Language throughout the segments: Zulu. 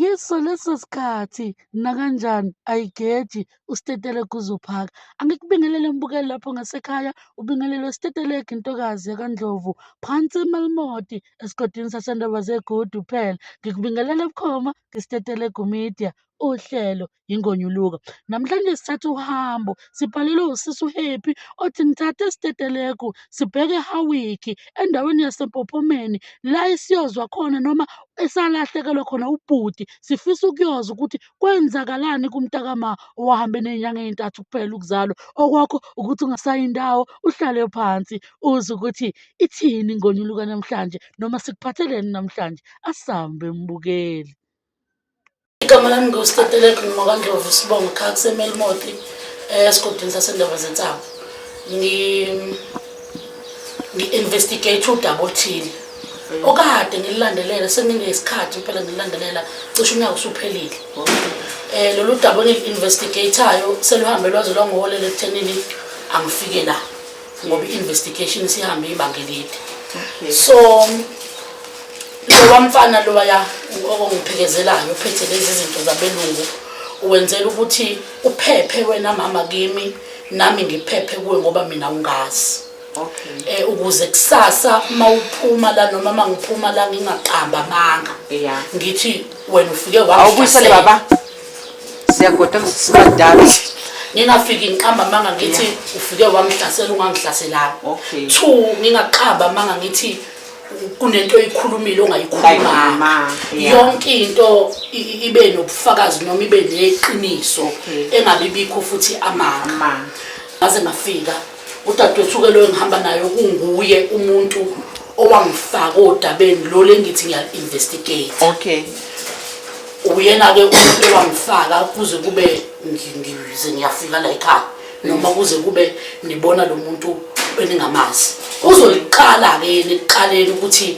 Yiso leso sikhathi nakanjani ayigeji uStetelegu uzophaka. Angikubingelele mbukeli lapho ngasekhaya, ubingelelwe Stetelegu intokazi yakaNdlovu phansi eMalimoti esigodini saseNdaba zeGudu phela. Ngikubingelele bukhoma ngeStetelegu Media uhlelo yingonyuluka. Namhlanje sithatha uhambo sibhalelwe usisi uHappy othi ngithathe isitetelegu sibheke eHawiki endaweni yaseMpophomeni la esiyozwa khona noma esalahlekelwa khona ubhuti sifisa ukuyozwa ukuthi kwenzakalani kumntakama owahambe ney'nyanga ey'ntathu kuphela ukuzalwa okwakho ukuthi ungasayi indawo uhlale phansi uzwe ukuthi ithini ingonyuluka namhlanje noma sikuphatheleni namhlanje asambe mbukeli. Igama lami nguStetelegu ngingowakaNdlovu Sibongo ekhaya kuseMelmoth esigodini sasendaba zensangu. Ngi-investigate udaba oluthile okade ngililandelela senginesikhathi impela ngililandelela cishe unyaka usuphelile. Lolu daba engili-investigate-ayo seluhambe lwaze lwangiholela ekuthenini angifike la ngoba i-investigation isihambe ibanga elide. So lowa mfana lowaya ongiphekezelayo ophethe lezi zinto zabelungu wenzela ukuthi uphephe wena mama kimi nami ngiphephe kuwe ngoba mina ungazi Okay. Ukuze kusasa mawuphuma la noma mangiphuma la ngingaqamba amanga. Ngithi wena ufike Awubuyisele baba. Siyagoda sibadala. Ngingafiki ngiqamba amanga ngithi ufike wangihlasela ungangihlaselanga. Two ngingaqamba amanga ngithi kunento oyikhulumile ongayikhulumanga. Yonke into ibe nobufakazi noma ibe neqiniso engabe ibikho futhi amanga. Ngaze ngafika udadewethu ke lo engihamba naye kunguye umuntu owangifaka odabeni lo lengithi ngiya-investigate. Uyena-ke umuntu owangifaka kuze kube ngize ngiyafika la ekhaya noma kuze kube nibona lo muntu eningamazi. Uzoliqala-ke yena ekuqaleni ukuthi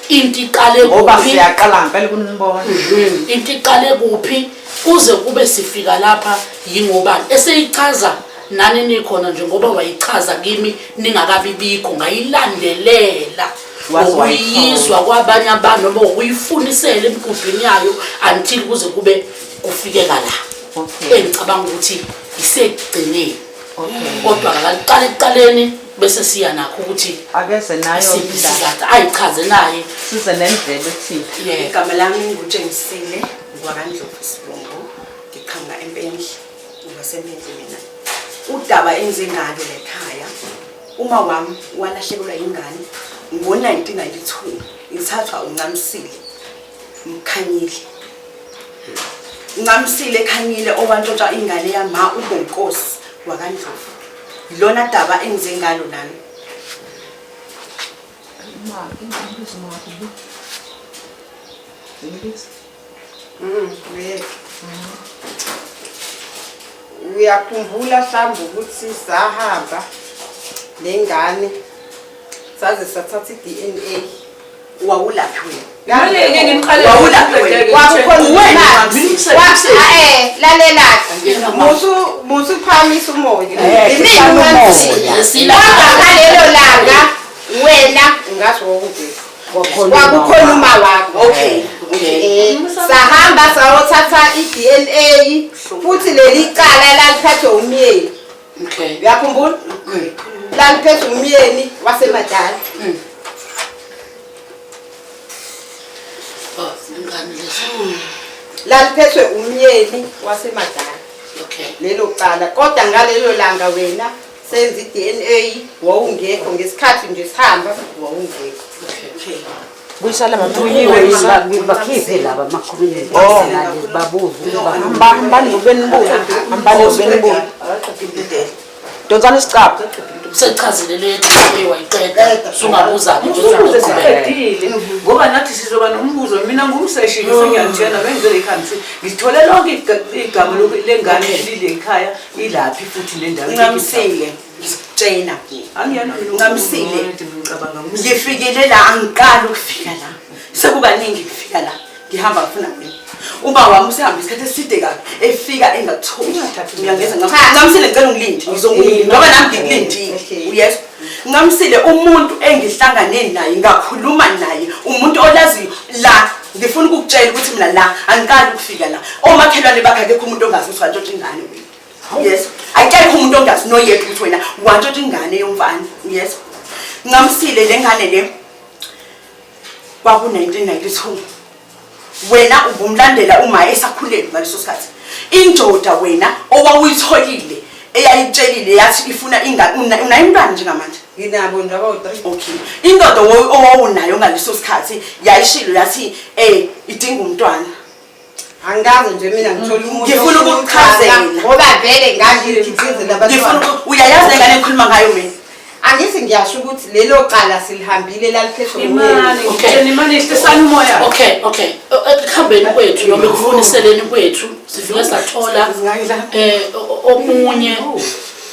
into iqale Ngoba kuphi. siyaqala ngempela ukunibona. Into iqale kuphi kuze kube sifika lapha yingobani eseyichaza nani nikhona nje ngoba wayichaza kimi ningakabi bikho ngayilandelela Waze ngokuyizwa kwabanye abantu noma ngokuyifunisela emigubhini yayo until kuze kube kufikeka la. Engicabanga ukuthi isekugcineni. Kodwa akaliqala ekuqaleni bese siya nakho ukuthi akeze nayo isiphi indaba. isizathu ayichaze naye. Size nendlela ethile. Igama lami nguTshengisile ngwakaNdlovu Sibongo, ngiqhamuka eMpendle, ngwaseMpendle mina. Udaba engize ngalo lekhaya, uma wami walahlekelwa ingane ngo-1992 ithathwa uNcamisile Mkhanyile. Ncamisile Khanyile owantshontsha ingane yama uBonkosi wakaNdlovu. Yilona daba engize ngalo nami. Uyakhumbula mhlawumbe ukuthi sahamba nengane saze sathatha i-DNA. Wawulaphi wena? Ngeke nginiqale. Wawulaphi wena? Kwakukhona Uwena. Lalela musu phamisa umoya. Hlisa umoya. Kodwa ngalelo langa wena ungazi wokubheka. Kwakukhona uma wakho. Okay. Sahamba sayothatha i-DNA futhi leli cala laliphathwe umyeni. Uyakhumbula? Laliphethwe umyeni waseMadala. Oh, ingane lezo. Laliphethwe umyeni waseMadala. Lelo cala kodwa ngalelo langa wena senza i-DNA wawungekho ngesikhathi nje sihamba wawungekho. Buyisala mama. Bakhiphe laba ama-community babuze ukuba Hambani ngobenibuya. Hambani ngobenibuya. Donsani isicabha. Usechazile le DNA wayiqeda. Sungabuza-ke nje Umbuzo usuqhubeka. siqedile ngoba nathi sizoba nombuzo mina ngumseshi sengiyantshena bengizele ekhaya ngithole lonke igama lengane lile ekhaya ilaphi futhi le ndawo Ncamisile ngizokutshena. Angiyena mina Ncamisile. ngicabanga Ngifikile la angiqali ukufika la. Sekukaningi ngifika la. Ngihamba ngifuna wena. Uma wami usehamba isikhathi eside kabi efika engakutholi. Ngiyangeza Ncamisile ngicela ungilinde. Ngizokulinda ngoba nami ngikulindile. Uyezwa? Ncamisile umuntu engihlangane naye ngakhuluma naye umuntu olaziyo la Ngifuna ukukutshela ukuthi mina la angiqali ukufika la. Omakhelwane bakhe akekho umuntu ongazi ukuthi wantshontsha ingane wena. Yes. Akekho umuntu ongazi noyedwa ukuthi wena wantshontsha ingane yomfana. Yes. Ncamisile le ngane le kwaku-1992 wena ubumlandela uma esakhulelwe ngaleso sikhathi. Indoda wena owawuyitholile eyayitshelile yathi ifuna ingane, unaye umntwana njengamanje? Nginabo nje abawu-3. Okay. Indoda owawunayo ngaleso sikhathi yayishilo yathi idinga umntwana. Angikaze nje mina ngithole umuntu Ngifuna ofuna ukukuchazela. umntwana, ngoba vele ngangikhiqizela Ngifuna abantwana. uyayazi lengane engikhuluma ngayo mina? Angithi ngiyasho ukuthi lelo cala silihambile laliphethwe Imani, Okay. imani ihlisani umoya. Okay, okay. Ekuhambeni kwethu noma ekufuniseleni kwethu sifike sathola omunye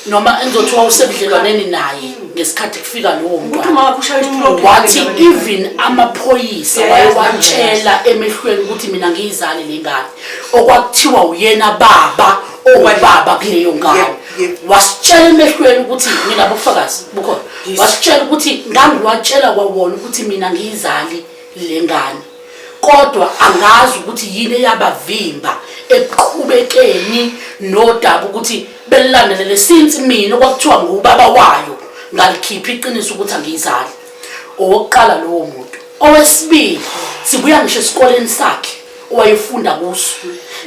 noma engizothiwa usebudlelwaneni naye ngesikhathi kufika lowo Ukuthi mntwana. uma wakho ushaya isiprogram. Wathi even amaphoyisa wayewatshela emehlweni ukuthi mina ngiyizale le ngane, okwakuthiwa uyena baba owubaba kuleyo ngane. Wasitshela emehlweni ukuthi nginabufakazi bukhona. Wasitshela ukuthi ngangiwatshela kwawona ukuthi mina ngiyizale le ngane, kodwa angazi ukuthi yini eyabavimba ekuqhubekeni nodaba ukuthi belilandelele since mina okwakuthiwa ngubaba wayo ngalikhipha iqiniso ukuthi angiyizali. Owokuqala lowo muntu. Owesibili, sibuya ngisho esikoleni sakhe owayefunda kuso,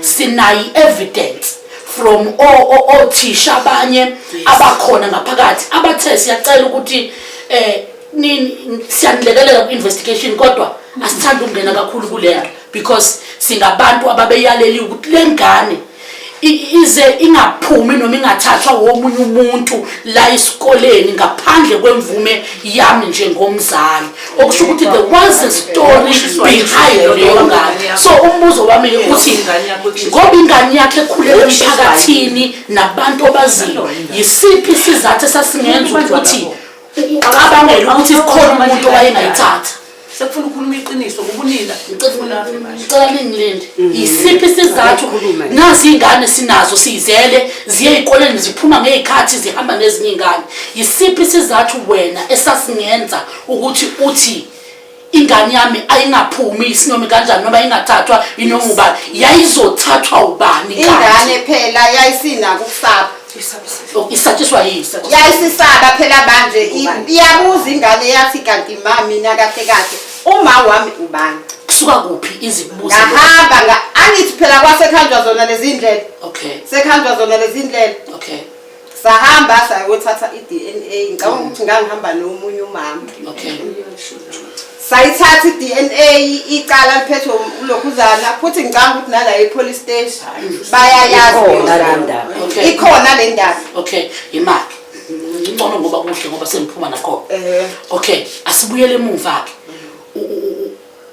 sinayo i-evidence from othisha abanye abakhona ngaphakathi abathe siyacela ukuthi siyanilekelela ku-investigation, kodwa asithandi ukungena kakhulu kulento because singabantu ababeyaleliwe ukuthi le ngane ize ingaphumi noma ingathathwa womunye umuntu la esikoleni ngaphandle kwemvume yami njengomzali. Okusho ukuthi there was a story behind leyo ngane. So umbuzo wami uthi, ngoba ingane yakhe ekhulele emphakathini nabantu obaziyo, yisiphi isizathu esasingenza ukuthi ucabangele ukuthi khona umuntu owayengayithatha? Sekufuna ukukhuluma iqiniso ubunina. Ngicela ningilinde. Yisiphi isizathu? Nazi iy'ngane sinazo siyizele, ziye ey'koleni, ziphuma ngey'khathi, zihamba nezinye iy'ngane. Yisiphi isizathu wena esasingenza ukuthi uthi ingane yami ayingaphumi isinoma kanjani noma ingathathwa inoma ubani? Yayizothathwa ubani kanti? Ingane phela yayisinako ukusaba. Isatshiswa yini? Yayisisaba phela manje, iyabuza ingane yathi kanti ma mina kahle kahle uma wami ubani? Kusuka kuphi izibuzo? Ngahamba angithi phela kwasekhanjwa zona lezi ndlela. Okay. Sekhanjwa zona lezi ndlela. Okay. Sahamba sayothatha i-DNA. Ngicabanga ukuthi ngangihamba nomunye umama. Okay. Sayithatha i-DNA, icala liphethwe ulokhuzana, futhi ngicabanga ukuthi nala e-police station bayayazi Ikhona leyo le ndaba. ndaba. Okay. Ikhona le ndaba. Okay, imali. Ngcono ngoba kuhle ngoba sengiphuma nakhona. Okay, asibuyele emuva ke.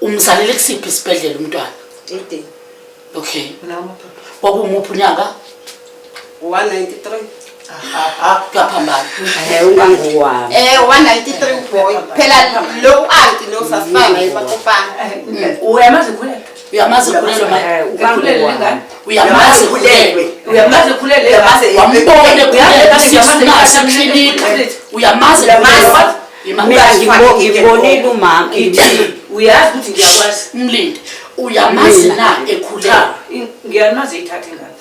Umzalele kusiphi isibhedlela umntwana? Ede. Okay. Kwakuwumuphi unyaka? 193. Kuyaphambana. Ungangowami. 193 uboy. Phela lo anti lo sasifana emakopana. Uyamazi khulele. Uyamazi khulelwe ma? Ekhulele lengane. Uyamazi khulelwe. Uyamazi khulele. Wambona ekhulelwe 6 months eklinika. Uyamazi khulelwe. Mina ngibonile umama. Uyazi ukuthi ngiyakwazi. Mlindi. Uyamazi na ekhulelwe? Ngiyamazi ithatha ingane.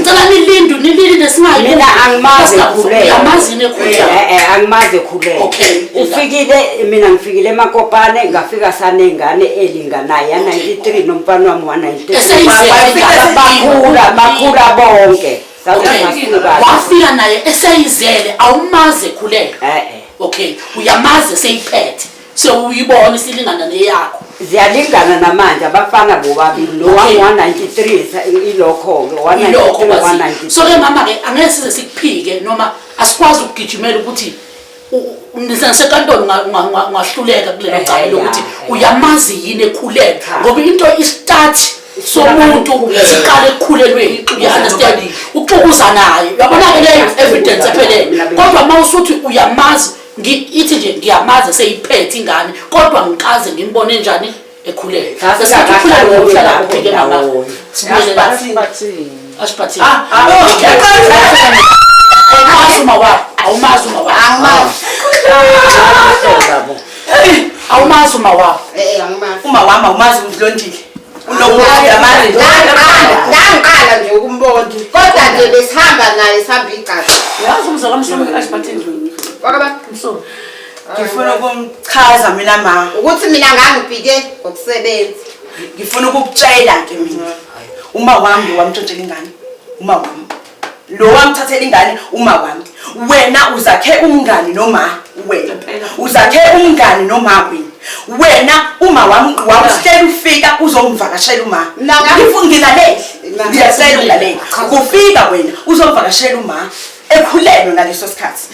Ngicela nilinde, nilinde singayi. Mina angimazi ekhulelwe. Uyamazi yini ekhulelwe? Angimazi ekhulelwe. Okay. Ufikile, mina ngifikile eMakopane, ngafika sanengane elinganayo ya 93 nomfana wami wa 93. Eseyizele ingane. Bakhula bonke. Okay. Wafika naye eseyizele, awumazi ekhulelwe. Okay, uyamazi seyiphethe. Sewuyibona isilingana neyakho. Ziyalingana namanje abafana bobabili. Lo wami wa 93 ilokho ke, wa Ilokho 93 wa kwazi. 93. So ke mama ke angeke size sikuphike noma asikwazi ukugijimela ukuthi nisenkantolo ungahluleka kulelo cala lokuthi uyamazi yini ekhulelwe, ngoba into istart somuntu siqale ekukhulelweni. You understand? Uxukuza naye. Uyabona ke leyo evidence ephelele. Kodwa uma usuthi uyamazi, ithi nje ngiyamazi seyiphethe ingane, kodwa ngikaze ngimbone njani ekhulelwe. Sesithi ukhulelwe uhlala kuphi ke mama? Sibuyele la. Ashbathini. Awumazi uma wakho, awumazi uma wakho. Angimazi. Awumazi uma wakho. Eh, angimazi. Uma wami awumazi uLondile. Unokuthi amazi. Ngangiqala nje ukumbona. Kodwa nje besihamba naye sihamba igazi. Uyazi umzala wamsomi kaSibathini. Kwakaba Msomi. Ngifuna ukumchaza mina ma. Ukuthi mina ngangibhike ngokusebenza. Ngifuna ukukutshela ke mina. Uma wami lo wamtshontshela ingane. Uma wami. Lo wamthathela ingane uma wami. Wena uzakhe umngani noma wena. Uzakhe umngani noma wena. Wena uma wami wamhlela ufika uzomvakashela uma. Ngifuna ngilalele. Ngiyacela ungilalele. Kufika wena uzomvakashela uma ekhulelwe ngaleso sikhathi.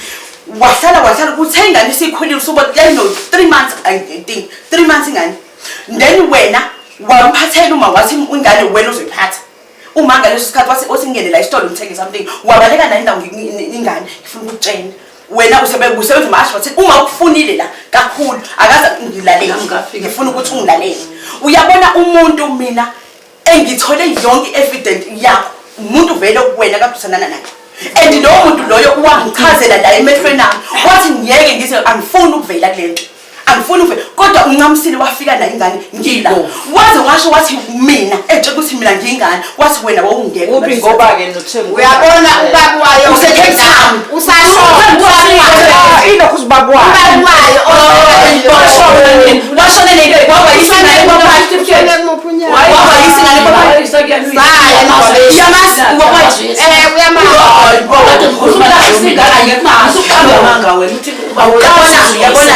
Wahlala kuthe ingane isikhulile usuba yayino 3 months, I think 3 months ingane. Then wena wamphathela uma wathi ingane wena uzoyiphatha. Uma ngaleso sikhathi wathi osingene la isitolo ngithenge something, wabaleka nayo indawo ingane. Ngifuna ukukutshela wena usebenza umasho wathi uma ukufunile la kakhulu akaze ngilalele. Ngifuna ukuthi ungilalele. Uyabona umuntu mina engithole yonke evidence yakho, umuntu vele wena kaduthanana naye. And lowo muntu loyo wangichazela la emehlweni ami, wathi ngiyeke ngithi angifuni ukuvela kule nto. Angifuni ukuvela, kodwa uNcamisile wafika naye ingane ngila. Waze washo wathi mina etshela ukuthi mina ngiyingane, wathi wena wawungekho. Uphi ngoba ke noThembu. Uyabona ubaba wayo Use Cape Town. Usasho ubaba Ilokhu ubaba wayo. Ubaba wayo. Washona nento kwaba yisingane kwaba. Waba yisingane kwaba. Uyamazi ubaba. Uyamazi. Usuqamba wena uthi Yabona yabona.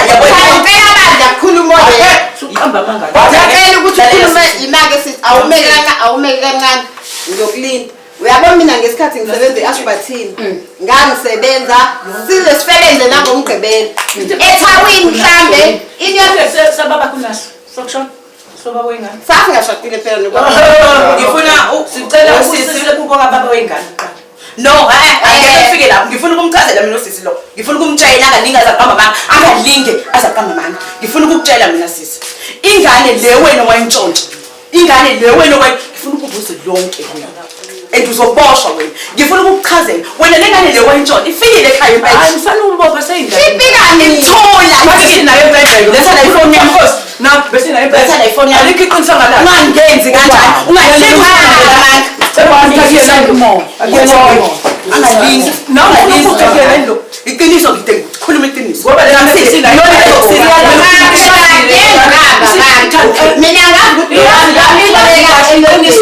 Ngicela bandla khuluma yena. Usuqamba amanga. Ngicela ukuthi ukhulume imake sithi awumeke kancane, awumeke kancane. Ngizokulinda. Uyabona mina ngesikhathi ngisebenza e-Ashburton, ngangisebenza size sisebenze nangomgqibelo. Ethawini mhlambe inyoni Sababa kunaso. Sokushona. Sobaba wengane. Sasingashadile phela nokuba. Ngifuna Sicela usisi kubo kababa wengane kuqala. No, angeke ufike lapho. Ngifuna ukumchazela mina usisi lo. Ngifuna ukumtshela angalinge azaqamba amanga. Angalinge azaqamba amanga. Ngifuna ukukutshela mina sisi. Ingane le wena wayintshontsha. Ingane le wena wayi ngifuna ukubuza yonke wena. And uzoboshwa wena. Ngifuna ukukuchazela. Wena le ngane le wayintshontsha ifikile ekhaya impela. Hayi mfana umbopha seyingane. Ifika nini? Thola Manje sinayo impela. Letha la ifoni yami. Na bese nayo impela. Letha la ifoni yami. Alikho iqiniso ngala. Ungangenzi kanjani? Ungalingi amanga. Angalingi. Nawe ufuna ukuyena lo. Iqiniso ngide ngikhuluma iqiniso. Ngoba le ngane sinayo. Mina ngazi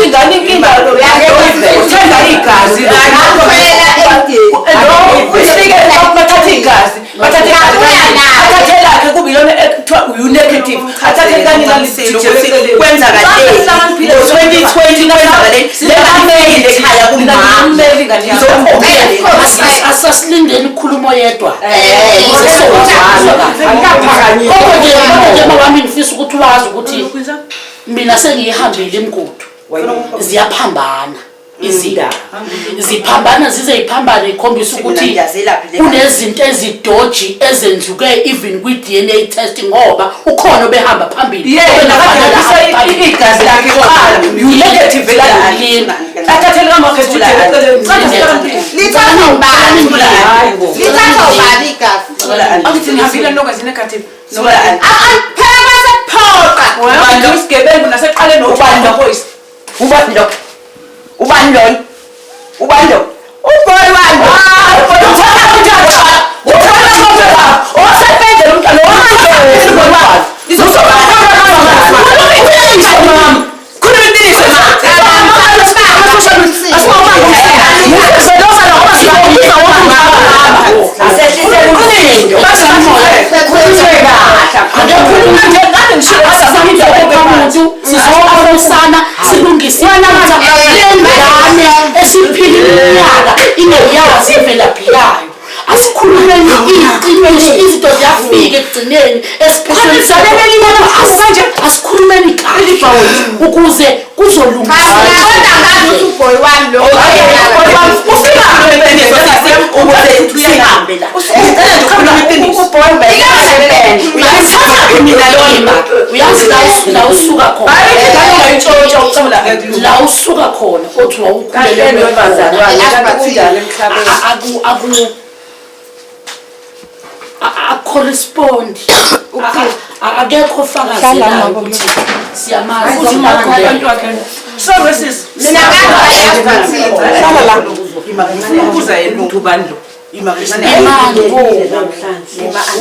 Ingane inkinga uthenga igazi. Ufike bathatha igazi. Bathatha igazi. Athathe lakhe kube iyona ekuthiwa u-negative. Athathe kanina Kwenzakaleni ngo-2020 kwenzakaleni le ngane ekhaya kumama. Asasilindeni ukukhuluma oyedwa. Akaphakanyiswa. Kodwa nje mawami ngifisa ukuthi wazi ukuthi mina sengiyihambile imigudu. Ziyaphambana izinto. Ziphambana zize ziphambane ikhombisa ukuthi Ngiyazelaphi le ngane. kunezinto ezidoji ezenzuke even kwi-DNA test ngoba ukhona obehamba phambili. Yena Obenafana kade ahamba phambili. igazi lakhe kuqala. U-negative Linda. Athathe likamakhe Lithatha ubani? Lithatha ubani igazi? Angithi nihambile nonke zine-negative. Phela basephoqa. Ubani isigebengu naseqaleni Ubani lo? nophoyisa. Ubani lo? Ubani lo? Ubani lo? Uboy wami. Sizobonisana silungise lengane esiphila iminyaka ingeyazi imvelaphi yayo. Asikhulumeni iqiniso, izinto ziyafika ekugcineni esiphethweni. Asikhulumeni kahle ukuze kuzolungiswa. Kodwa ngazi ukuthi uboy wami lo. Uyazi la usuka khona, la usuka khona othi wawukhulelwe aku correspond Akekho ofakazelayo ukuthi siyamazi. Sorry sis. Mina ngangaya Hlala la. Ubuza yena ukuthi ubani lo.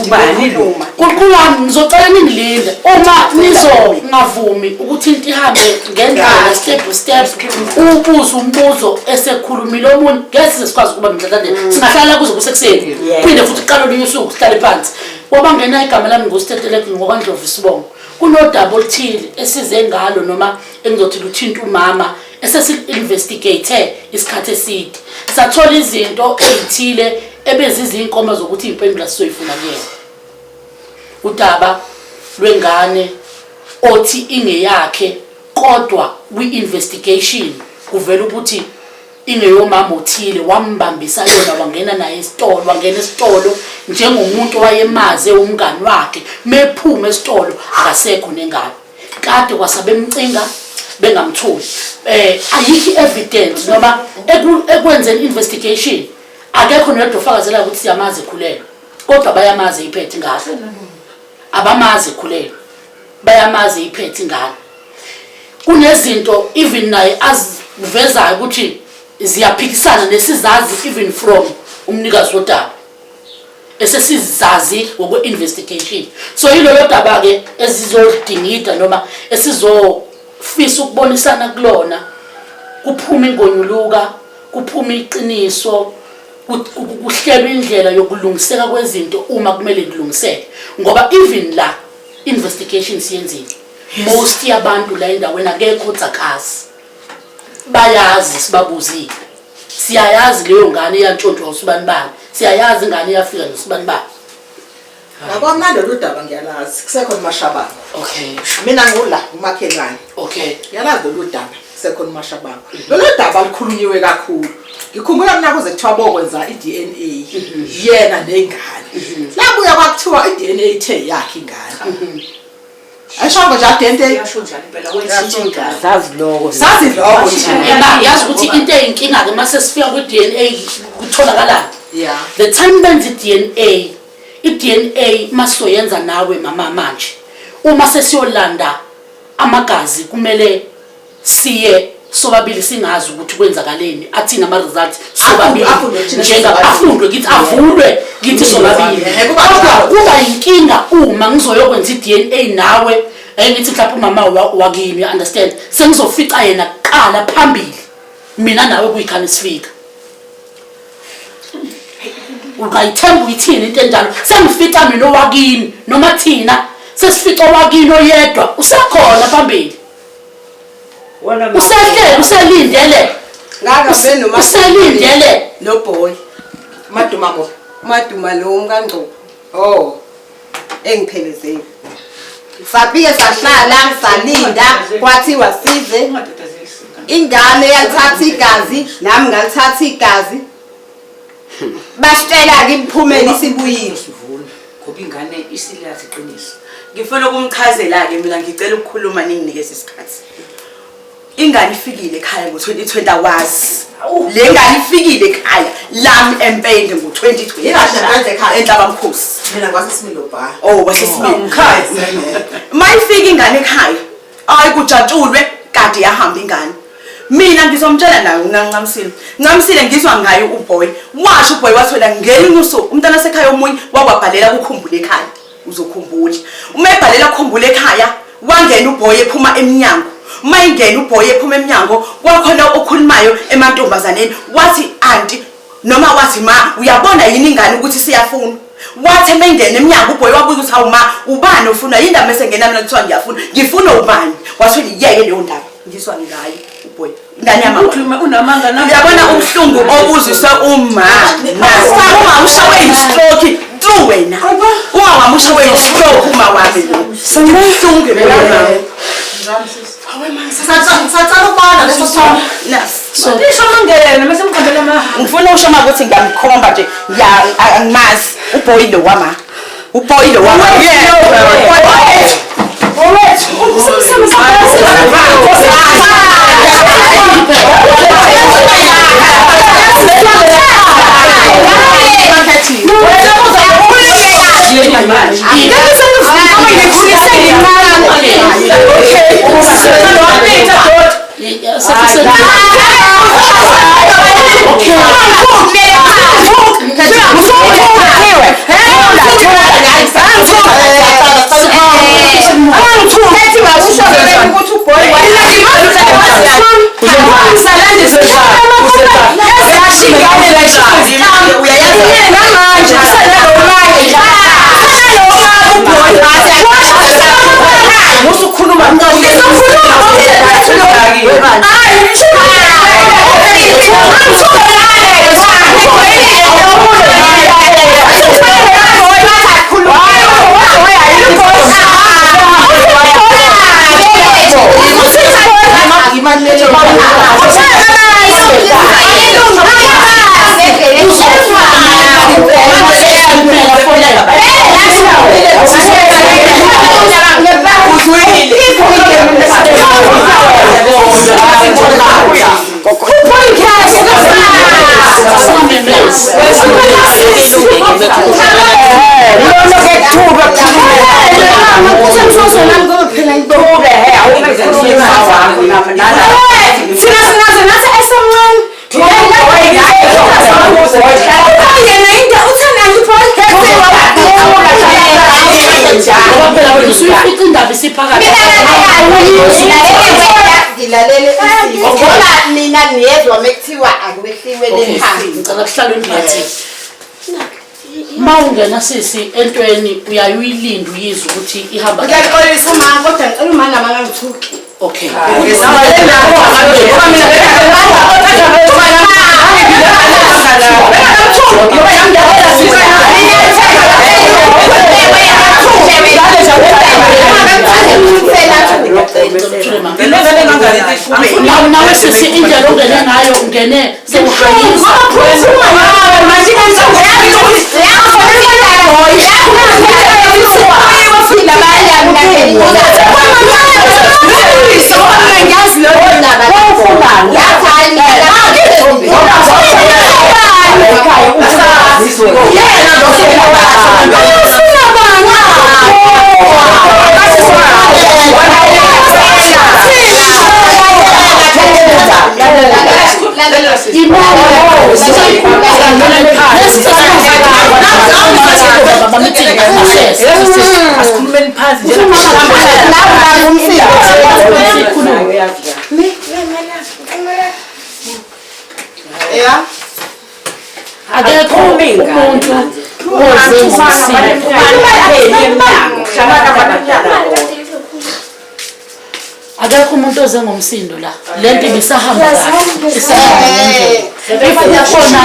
Ubani lo? Nkulunkulu wami, ngizocela ningilinde uma nizongavumi ukuthi into ihambe ngendlela step by step, ubuze umbuzo esekhulumile omunye, ngeke size sikwazi ukuba nomhlahlandlela. Singahlala kuze kusekuseni, phinde futhi kuqale olunye usuku sihlale phansi. Wabangena igama lami nguStetelegu ngokwaNdlovu isibongo. Kunodaba oluthile esize ngalo noma engizothi luthinta umama esesi-investigate isikhathi eside, sathola izinto ey'thile ebezizinkomo zokuthi iy'mpendulo sizoyifuna kuyena. Udaba lwengane othi ingeyakhe, kodwa kwi-investigation kuvela ukuthi ingeyomama othile wambambisa yona, wangena naye esitolo, wangena esitolo njengomuntu owayemaze umngani wakhe. Mephuma esitolo akasekho nengane, kade kwasabemcinga bengamtholi. Ayikho i-evidence noma ekwenzeni investigation akekho noyedwa ofakazela ukuthi siyamazi ekhulelwe, kodwa bayamazi iphethe ingane. Abamazi ekhulelwe, bayamazi iphethe ingane. Kunezinto even naye azivezayo ukuthi ziyaphikisana nesizazi even from umnikazi wodaba esesizazi ngokwe-investigation. So yilolo daba-ke esizolidingida noma esizofisa ukubonisana kulona, kuphume ingonyuluka, kuphume iqiniso, kuhlelwe indlela yokulungiseka kwezinto uma kumele kulungiseke, ngoba even la investigation siyenzile, most yabantu la endaweni akekho othakazi bayazi, sibabuzile, siyayazi leyo ngane iyantshontshwa usibani bani, siyayazi ingane iyafika nosibani bani. Yabo, mna lolu daba ngiyalazi, kusekhona uMashabane. Mina ngula umakhelwane. Ngiyalazi lolu daba, kusekhona uMashabane. Lolu daba lukhulunyiwe kakhulu. Ngikhumbula mina kuze kuthiwa bokwenza i-DNA yena nengane. Labuya kwakuthiwa i-DNA ithe yakhe ingane. Ayishongo nje i-DNA. Yasho njalo impela wethinta ingane. Sazi lokho. Sazi lokho nje. Eba yazi ukuthi into eyinkinga-ke uma sesifika kwi-DNA kutholakalani. The time benza i-DNA, i-DNA masizoyenza nawe mama manje, uma sesiyolanda amagazi kumele siye sobabili, singazi ukuthi kwenzakaleni, athini ama-results sobabili. Afundwe thina njenga sobabili. Afundwe kithi, avulwe kithi sobabili. Kuba Kodwa njalo. kuba inkinga uma ngizoyokwenza i-DNA nawe, ngithi mhlawumbe umama wakini, you understand, sengizofica yena kuqala phambili, mina nawe kuyikhani sifika. Ungayithemba uyithini into enjalo? Sengifica mina owakini, noma thina sesifica owakini oyedwa usekhona phambili, usehlele, uselindele. Ngakabe noma Uselindele. No boy. Maduma mo. Maduma lo umkaNgcobo. Oh. Engiphelezeli. Safike sahlala salinda, kwathiwa size, ingane yalithatha igazi, nami ngalithatha igazi. Basitshela-ke imiphumela isibuyile. Sivuna ngoba ingane isilazi iqiniso. Ngifuna ukumchazela-ke mina, ngicela ukukhuluma, ninginikeze isikhathi. Ingane ifikile ekhaya ngo-2020, awazi le ngane ifikile ekhaya lami eMpende ngo-2020. Yikahle manje ekhaya? Enhlabamkhosi. Mina ngwasesimilo ba. Oh, wasesimilo. Uma ifika ingane ekhaya, ayi kujatshulwe, kanti yahamba ingane. Mina ngizomtshela nayo uNancamisile, Ncamisile, ngizwa ngayo uboy, washo uboy wathola ngelinye usuku umntana wasekhaya omunye wakwabhalela kukhumbula ekhaya, uzokhumbula uma ebhalela kukhumbula ekhaya, wangena uboy ephuma emnyango. Uma ingena uboy ephuma emnyango, kwakhona okhulumayo emantombazaneni, wathi anti noma wathi ma, uyabona yini ingane ukuthi siyafuna? Wathi emengena emnyango uboy wabuza ukuthi hawu ma, ubani ofuna yini? Indaba esengena mina kuthiwa ngiyafuna, ngifuna ubani? Wathi liyeke leyo ndaba, ngizwa ngayo uboy, ingane yami. Uthi unamanga na. Uyabona ubuhlungu obuzwiswe uma uma ushawe i-stroke tu wena, uma wami ushawe i-stroke, uma wami lo ubuhlungu ngempela. Sacela ukubona leso sithombe. Lisho mangena mase mkhombela ama. Ngifuna usho uma ukuthi ngiyamkhomba nje, angimazi uboy lo wama, uboy lo wama. Owethu. Ngilalele ngoba nina niyezwa mekuthiwa akwehliwe lephansi. Ngicela kuhlale ungiphathile. Mawungena sisi entweni uyaye uyilinde uyizwe ukuthi ihamba. Ngiyaxolisa uma kodwa ngicela uma nama ngangithuki. Okay. Nawe sisi indlela ongene ngayo ungene sewuhayisa. Asikhulumeni phansi nje. Akekho umuntu oze ngomsiko. Akekho umuntu oze ngomsindo la. Lento ibisahamba kahle. Isahamba ngendlela. If ukhona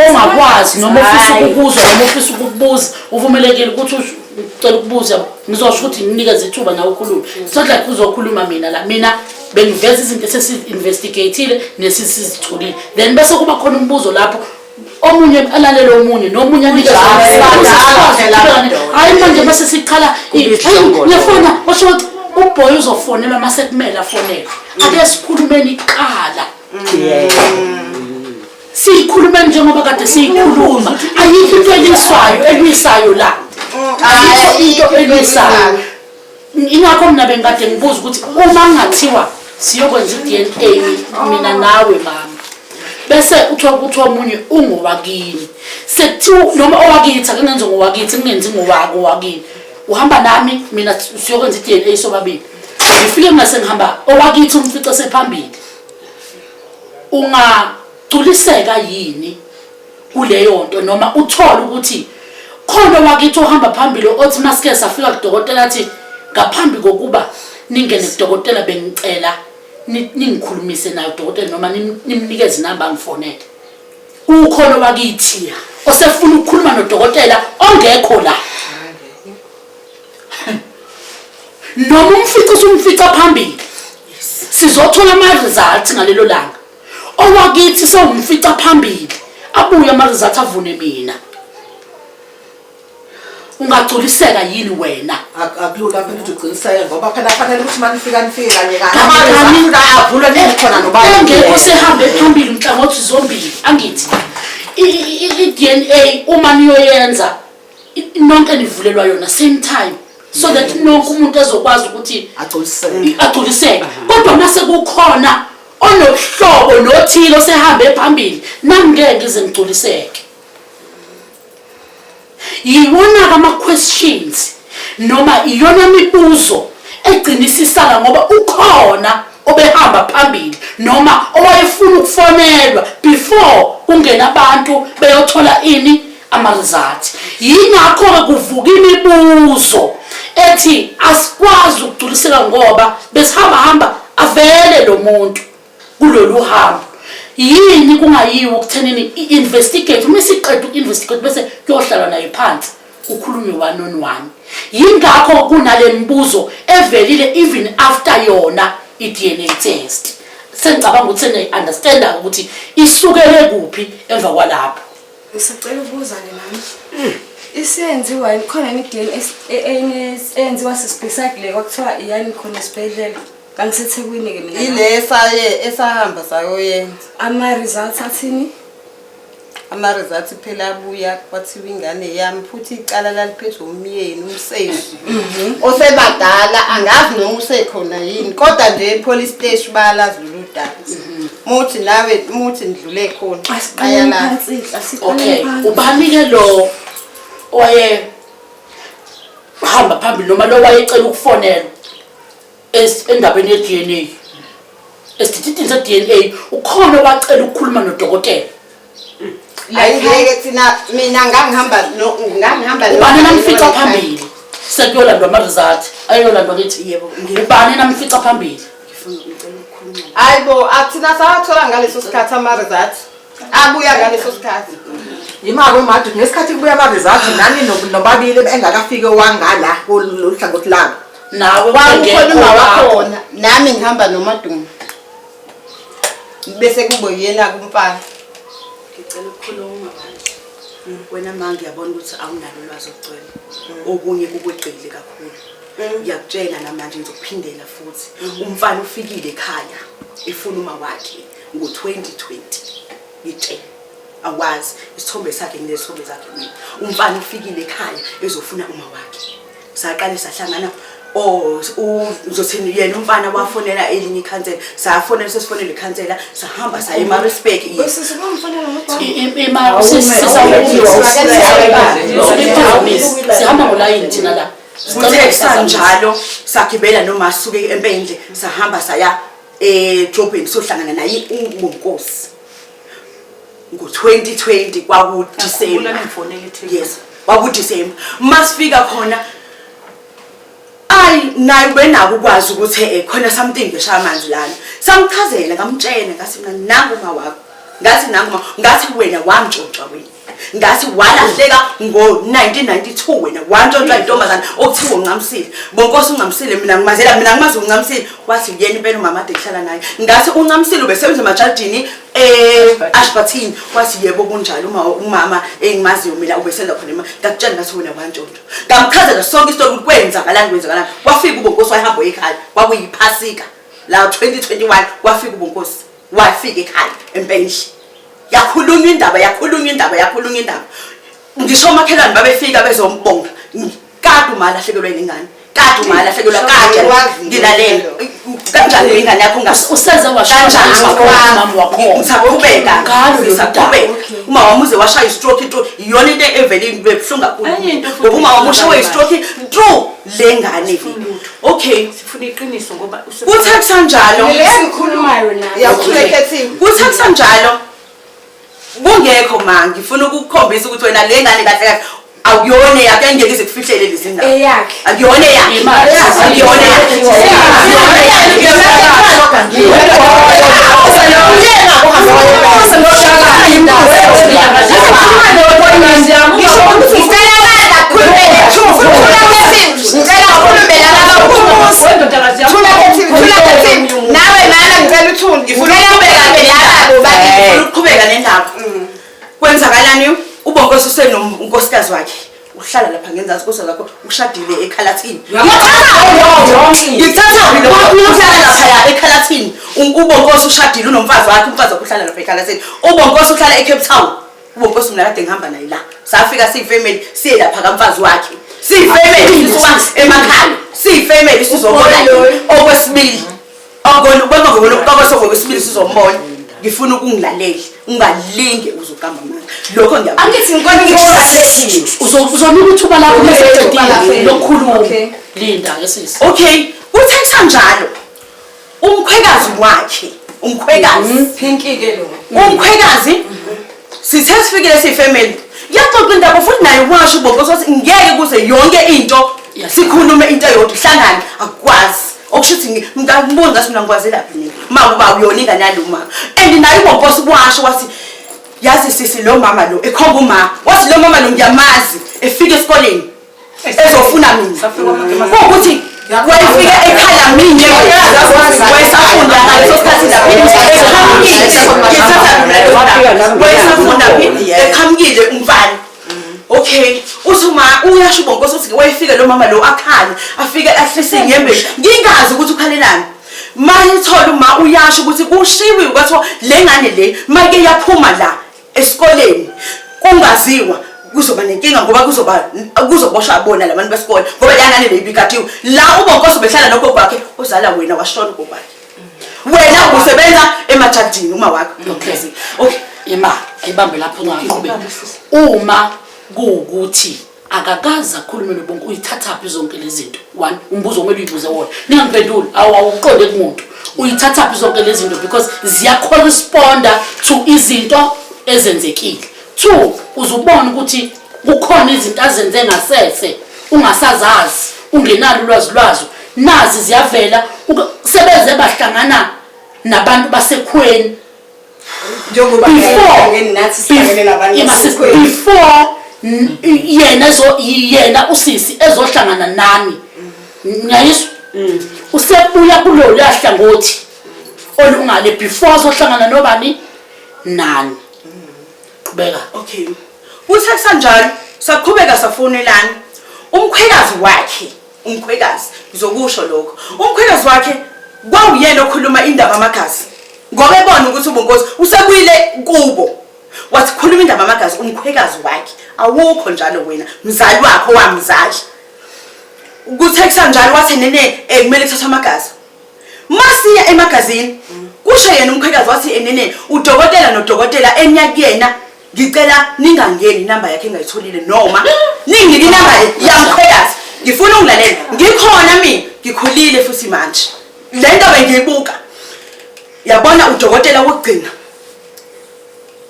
ongakwazi noma ufisa ukukuzwa noma ufisa ukukubuza, uvumelekile ukuthi ucela ukubuza, ngizosho ukuthi nginikeze ithuba nawe ukhulume. It's not like uzokhuluma mina la. Mina bengiveza izinto esesi-investigateile nesisizitholile. Then bese kuba khona umbuzo lapho omunye alalele omunye nomunye anikeze. Hayi manje mase siqala ngiyafona basho ukuthi uboy uzofonelwa mase kumele afonelwe. Ake sikhulumeni kuqala. Siyikhulumeni njengoba kade siyikhuluma. Ayikho into elwiswayo elwisayo la. Ayikho into elwisayo. Ingakho mina bengikade ngibuza ukuthi uma kungathiwa siyokwenza i-DNA mina nawe mama, bese uthiwa ukuthi omunye ungowakini, sekuthiwa noma owakithi ake ngenze ngowakithi ngingenzi ngowako owakini, uhamba nami mina siyokwenza i-DNA sobabili, ngifike mina sengihamba owakithi umfice sephambili, ungagculiseka yini kuleyo nto? Noma uthole ukuthi khona owakithi ohamba phambili othi masike safika kudokotela athi ngaphambi kokuba ningene kudokotela bengicela ningikhulumise naye udokotela noma nimnikeze inamba angifonele. Ukhona owakithi osefuna ukukhuluma nodokotela ongekho la. Noma umfica usumfica phambili, sizothola ama-results ngalelo langa. Owakithi sewumfica phambili, abuye ama-results avune mina. Ungagculiseka yini wena? Akulula phela ukuthi ugciniseke ngoba phela fanele ukuthi uma nifika nifike kanye kanye. Kanye kanye. Avulwe nikhona noba engekho sehambe phambili nhlangothi zombili. Angithi i-DNA uma niyoyenza nonke nivulelwa yona same time, so that nonke umuntu ezokwazi ukuthi agculiseke. Agculiseke. Kodwa mase kukhona onobuhlobo nothile osehambe phambili, nami ngeke ngize ngigculiseke. Yiwona-ke ama-questions noma iyona mibuzo egcina isisala ngoba ukhona obehamba phambili noma owayefuna ukufonelwa before kungena abantu beyothola ini ama-results. Yingakho-ke kuvuka imibuzo ethi asikwazi ukugculiseka ngoba besihamba hamba avele lo muntu kulolu hambo. Yini kungayiwa ukuthenini i-investigate, uma isiqeda uku-investigate bese kuyohlalwa naye phansi kukhulunywe one on one. Yingakho kunale mibuzo evelile even after yona i-DNA test. Sengicabanga ukuthi seniyayi-understanda ukuthi isukele kuphi emva kwalapho. Ngisacela ukubuza-ke nami. Isiyenziwa yini khona yini i-DNA eyenziwa sisibeside le kwakuthiwa iyani khona esibhedlela? NgangiseThekwini-ke mina. Ile esaye esahamba sayoyenza. Ama-results athini? Ama-results phela abuya kwathiwa ingane yami futhi icala laliphethwe umyeni umseshi osebadala angazi noma usekhona yini kodwa nje e-police station bayalazi lolu daba. Muthi nawe muthi ndlule khona Asiqaleni bayalazi. phansi, asiqaleni Okay, phansi. ubani-ke lo owaye hamba phambili noma lo wayecela ukufonelwa endabeni ye-DNA? Esithithini se-DNA ukhona owacela ukukhuluma nodokotela. Ayingeke thina mina ngangihamba no ngangihamba no- Ubani namfica phambili sekuyolandwa ama-result ayolandwa kithi? Yebo, Ubani namfica phambili? ngifuna ngicela ukukhuluma. Hayibo athina sawathola ngaleso sikhathi ama-results abuya ngaleso sikhathi. Yimake umadu ngesikhathi kubuya ama-results nani nobabili engakafiki owangala kulolu hlangothi labo. Nawe Kwakukhona uma ungekho lapho. wakhona nami ngihamba noMadumo bese kube uyena kumfana. Ngicela ukukhuluma manje. Wena ma ngiyabona ukuthi awunalo ulwazi olugcwele. Okunye kukweqile kakhulu. Ngiyakutshela namanje ngizokuphindela futhi. Umfana ufikile ekhaya efuna uma wakhe ngo-2020. Ngitshela. Awazi isithombe sakhe nginesithombe zakhe mina. Umfana ufikile ekhaya ezofuna uma wakhe. Saqale sahlangana oh uzothini yena umfana wafonela elinye ikhansela safonela sesifonela ikhansela sahamba saya eMaritzburg. Usisi kwamfonela ngoba Sihamba ngolayini thina la. Kuthe kusanjalo sagibela noma sisuke empendle sahamba saya edrobheni sohlangana naye uBonkosi ngo-2020 kwaku-December. Yes, kwaku-December. Masifika khona ayi naye ubenako ukwazi ukuthi khona something ngeshaya amanzi lana. Samchazela ngamtshela ngathi mina nangu uma wakho. Ngathi nangu uma ngathi wena wantshontshwa wena. Ngathi walahleka ngo-1992 wena wantshontshwa intombazane okuthiwa uNcamisile. Bonkosi uNcamisile mina ngimazela mina ngimazi uNcamisile. Wathi yena impela umama ade kuhlala naye. Ngathi uNcamisile ubesebenza emajardini Ashburton. Wathi yebo kunjalo uma umama engimaziyo mina ubesenza khona ima. Ngakutshela ngathi wena wantshontshwa. Ngamchazela sonke isitori ukuthi kwenzakalani kwenzakalani. Wafika uBonkosi wayehamba ekhaya. Kwakuyiphasika la 2021 wafika uBonkosi wafika ekhaya empendle. Yakhulunywa indaba yakhulunywa indaba yakhulunywa indaba. Ngisho omakhelwane babefika bezombonga. Kade uma lahlekelwa ingane. Kade uma lahlekelwa kade ngilalela. Kanjani ingane yakho ungas Useze washona Kanjani umama wakhona. Ngisaqhubeka. Ngalo lolu Ngisaqhubeka. Uma wami uze washaya i-stroke into iyona into evele ibe buhlungu kakhulu. Enye into futhi Ngoba uma wami ushawe i-stroke true le ngane. Sifuna lutho. Okay. Sifuna iqiniso ngoba Kuthe kusanjalo. Engikhulumayo nawe. Yakhulekhethiwe. Kuthe kusanjalo kungekho ma ngifuna ukukukhombisa ukuthi wena le ngane kahle kahle akuyona eyakhe engeke ize kufihlele lezi ndaba. Eyakhe. Akuyona eyakhe. Akuyona eyakhe. Ngicela ukhulume laba Thula Khethiwe. Nawe mana ngicela uthule. Ngifuna ukuqhubeka nendaba. Ngifuna ukuqhubeka nendaba. Kwenzakalani? UBonkosi usenonkosikazi wakhe. Uhlala lapha ngenzansi unkosikazi wakho ushadile eKhalathini. Ngithatha uhlala lapha eKhalathini. UBonkosi ushadile unomfazi wakhe, umfazi wakhe uhlala lapha eKhalathini. UBonkosi uhlala eCape Town. UBonkosi mina kade ngihamba naye la. Safika siyifamily siye lapha kamfazi wakhe. Siyifamily sisuka emakhaya. Siyifamily sizobona yena okwesibili. Akona ubona ngobona ukuqokosa ngokwesibili sizombona. Ngifuna ukungilalela, ungalinge uzoqamba amanga. Lokho ngiyakubona. Angithi ngikona ngisho. Uzonika ithuba lakho Okay, mase ithuba lakho. uqedile lokukhuluma. Okay. Linda ke sisi. Okay, uthe kusanjalo. Umkhwekazi wakhe, umkhwekazi. Pinky-ke lo. Umkhwekazi sithe sifikile siyifamily. Kuyaxoxa indaba futhi naye washo ubonke sothi ngeke kuze yonke into sikhulume into eyodwa ihlangane akukwazi. Okusho ukuthi ngingakubona ngathi mina ngikwazelaphi mina. Ma kuba uyona ingane yalo mama. And naye ubonkosi washo wathi yazi sisi lo mama lo ekhomba uma wathi lo mama lo ngiyamazi efika esikoleni ezofuna mina kuwukuthi wayefika ekhala mina wayesafunda ngaleso sikhathi lapho eqhamukile ngithatha mina lo daba wayesafunda phi eqhamukile umfana. Okay, uthi uma uyasho ubonkosi uthi wayefika lo mama lo akhale afike ahlise inyembezi ngingazi ukuthi ukhalelani. Mayithola uma uyasho ukuthi kushiwiwe kwathiwa le ngane le mayike yaphuma la esikoleni kungaziwa kuzoba nenkinga ngoba kuzoba kuzoboshwa bona labantu besikole ngoba le ngane le ibikatiwe la ubonkosi behlala nogogo wakhe ozala wena washona ugogo wakhe wena usebenza emajadini uma wakho. Okay. Okay. Ima, ayibambe lapho ungaqhubeki. Uma kuwukuthi akakaze akhulume nobonke uyithathaphi zonke lezi zinto? One, umbuzo okumele uyibuze wona. Ningangiphenduli, awuqonde kumuntu. Uyithathaphi zonke lezi zinto because ziyacorresponda to izinto ezenzekile. Two, uzubona ukuthi kukhona izinto azenze ngasese ungasazazi, ungenalo ulwazi lwazo. Nazi ziyavela sebeze bahlangana nabantu basekhweni. Njengoba Before nathi sihlangene nabantu Ima sis- basekhweni. before yena ezo yena usisi ezohlangana nami. Ngiyayizwa? Usebuya kulolu hlangothi olungale before azohlangana nobani nani. Qhubeka. Okay. Kuthe kusanjalo saqhubeka safonelana. Umkhwekazi wakhe, umkhwekazi ngizokusho lokho. Umkhwekazi wakhe kwawuyena okhuluma indaba amagazi. Ngoba ebona ukuthi ubonkosi usebuyile kubo. Wathi khuluma indaba amagazi umkhwekazi wakhe. Awukho njalo wena mzali wakho wamzali. Kuthe kusanjalo wathi nene kumele kuthathwe amagazi. Masiya emagazini kusho yena umkhwekazi wathi enene udokotela nodokotela enyakuyena ngicela ningangeni inamba yakhe engayitholile noma ninginike inamba yamkhwekazi ngifuna ungilalela ngikhona mina ngikhulile futhi manje le nto bengiyibuka yabona udokotela wokugcina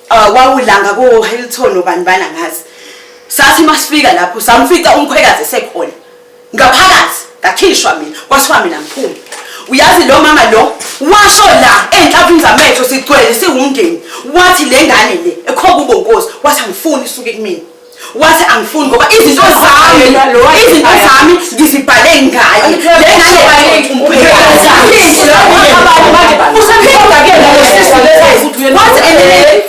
wawulanga ko Hilton obani bana ngazi sathi masifika lapho samfica umkhwekazi esekhona ngaphakathi ngakhishwa mina kwathiwa mina ngiphume. Uyazi lo mama lo washo la enhlamvini zamehlo sigcwele siwumndeni wathi le ngane le ekhomba ubonkosi wathi angifuni isuke kumina wathi angifuni ngoba izinto zami ngizibhale ngaye le ngane umphekazi wathi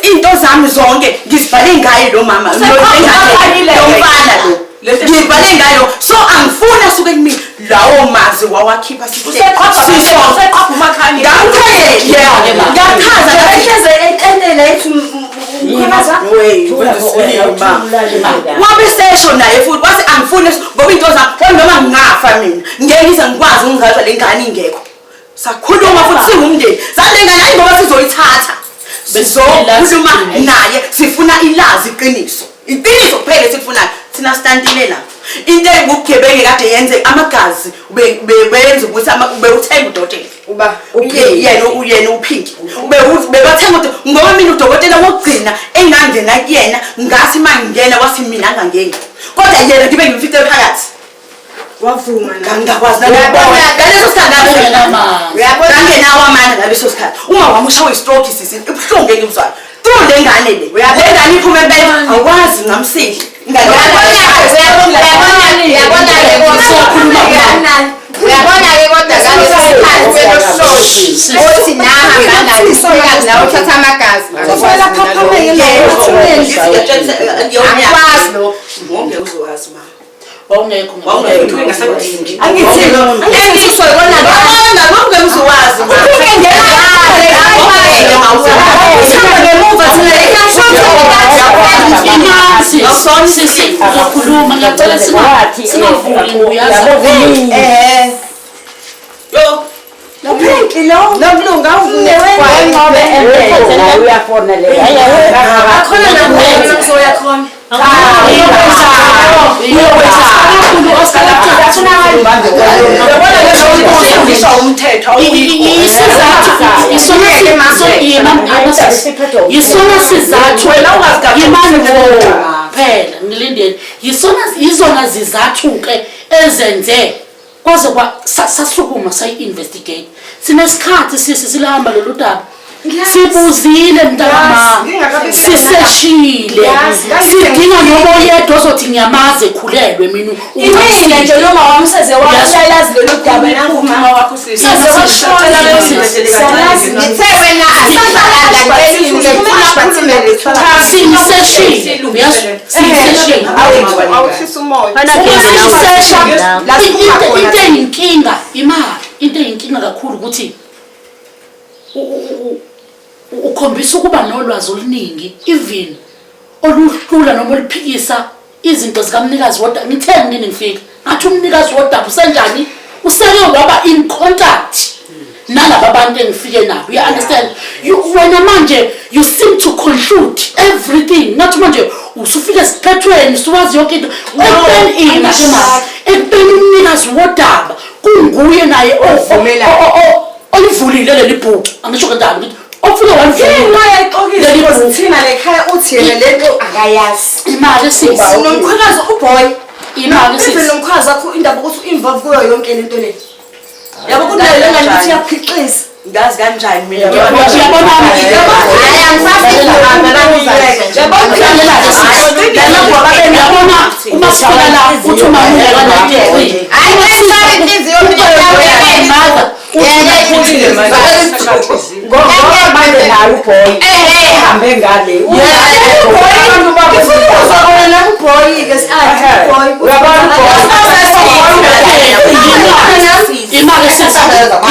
into zami zonke ngizibhale ngaye lo mama lo mfana lo ngibhale ngayo so angifuni asuke kumina lawo mazwi wawakhipha wabe sesho naye futhi wathi angifuni ngoba into zami noma ngingafa mina ngeke ngize ngikwazi ukungizalisa le ngane ingekho. Sakhuluma futhi siwumndeni zale ngane hayi ngoba sizoyithatha sizokhuluma naye sifuna ilazi iqiniso iqiniso kuphela esikufunayo thina sitantile la into engubugebengu kade yenze amagazi beyenza ukuthi ubewuthenga udokotela uba yena uyena uPinki bebathenga ngoba mina udokotela wokugcina engangena kuyena ngathi mangingena wathi mina angangeni kodwa yena ngibe ngimfice phakathi wavuma ngangakwazi ngaleso sikhathi ngangenawo amandla ngaleso sikhathi uma wami ushawe istroke sisi ibuhlungu engimzwayo through le ngane le le ngane iphume empela awukwazi ncamsile Uyabona-ke kodwa ngaleso sikhathi belohloli othi nahamba naye umkhwekazi nawe uthatha amagazi akwazi lokho ngeke uzowazi mama wawungekho sisi uzokhuluma ngiyacela singavuli uyazi Yo Uphinki lo. Nokulunga Ngobe emphethe naye uyafonela. Akhona nakhona ngizoya khona. Uyabona le nto ngisho umthetho Isona yisona sizathu Wena ungazigabhi yimani umthetho wo wodaba. phela ngilindeni yisona yizona zizathu ke ezenze kwaze kwa sasukuma sayi-investigate. Sinesikhathi sisi silahamba lolu daba, sibuzile mntakama, siseshile, sidinga noba oyedwa ozothi ngiyamazi ekhulelwe mina. Imina nje noma wami seze wayalazi lolu daba Uma nanguma. wakho sisi. Saze washona. Salazi. Ngithe wena asazalanda ngicela uthule ufuna Simseshile, uyazi, simseshile. Awushisa umoya. Uma sisesha La siphuma khona. into eyinkinga imali, into eyinkinga kakhulu ukuthi ukhombisa ukuba nolwazi oluningi even oluhlula noma oluphikisa izinto zikamnikazi wodaba. Ngithe nini ngifika ngathi umnikazi wodaba usenjani, useke waba in contact nalaba bantu engifike nabo, you understand? You, wena manje you seem to conclude everything, ngathi manje usufika esiphethweni, usuwazi yonke into, ekubeni ina ke ekubeni umnikazi wodaba kunguye naye olivulile leli bhuku. Angisho kanjalo ukuthi ofike walivula Yini leli ayixokile bhuku. Thina lekhaya uthi yena lento akayazi. Imali sisi. Nomkhwekazi uboy. Imali Even sisi. nomkhwekazi wakho indaba ukuthi u-involve kuyo yonke lento le. Yabo kunayo le ngane ukuthi iyaphixisa. Ngazi kanjani mina? Uyabona? Hayi angisafiki Uyabona uma sifika la uthi umama ungeka-93. Hayi ngiyisaba inhliziyo mina. Mother. Ngoba manje naye uboy ehambe ngale. Ngifuna ukuzwa kona nakuboy-ke si-athi uboy. Uyabona Ima-ke sisi,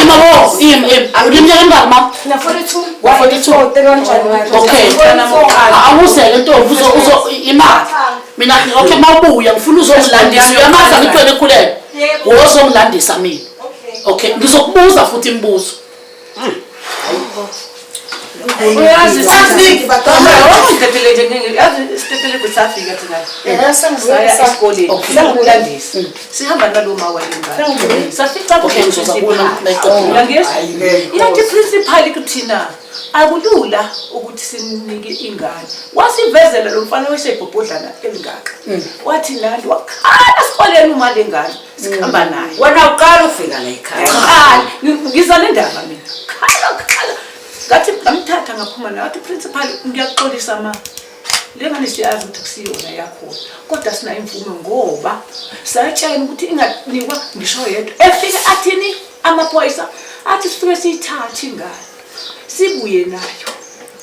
ima bo, ima, ima. Uneminyaka emingaki mama? Na 42. 42. 31 January. Okay. Awuzeke ntombi, uzo uzo imali. Mina okay, mawubuya ngifuna uzongilandisa. Uyamazi angithi wena ekhulelwe? Wozongilandisa mina. Okay, ngizokubuza futhi imibuzo. Uyazi sisi, yazi isitetelegu safika thina. Saya esikoleni, sangikulandisa. Sihamba nalo mama walengane. Safica Okay, ngizoza kuwe nayiqedile. Uyangizwa? Yathi principal kuthina akulula ukuthi sinike ingane. Wasivezela lo mfana wesebhobhodlana elingaka. Wathi nandi wakhala esikoleni uma lengane sikhamba naye. Wena uqala ufika la ekhaya. Khala, ngiza le ndaba mina. Khala khala. Ngathi ngamthatha ngaphuma naye. Wathi principal ngiyaxolisa ma. Le ngane siyazi ukuthi kusiyona yakhona. Kodwa sinayo imvume ngoba sayatshela ukuthi inganikwa ngisho yedwa. Efike athini amaphoyisa athi sifike siyithathe ingane. Sibuye nayo.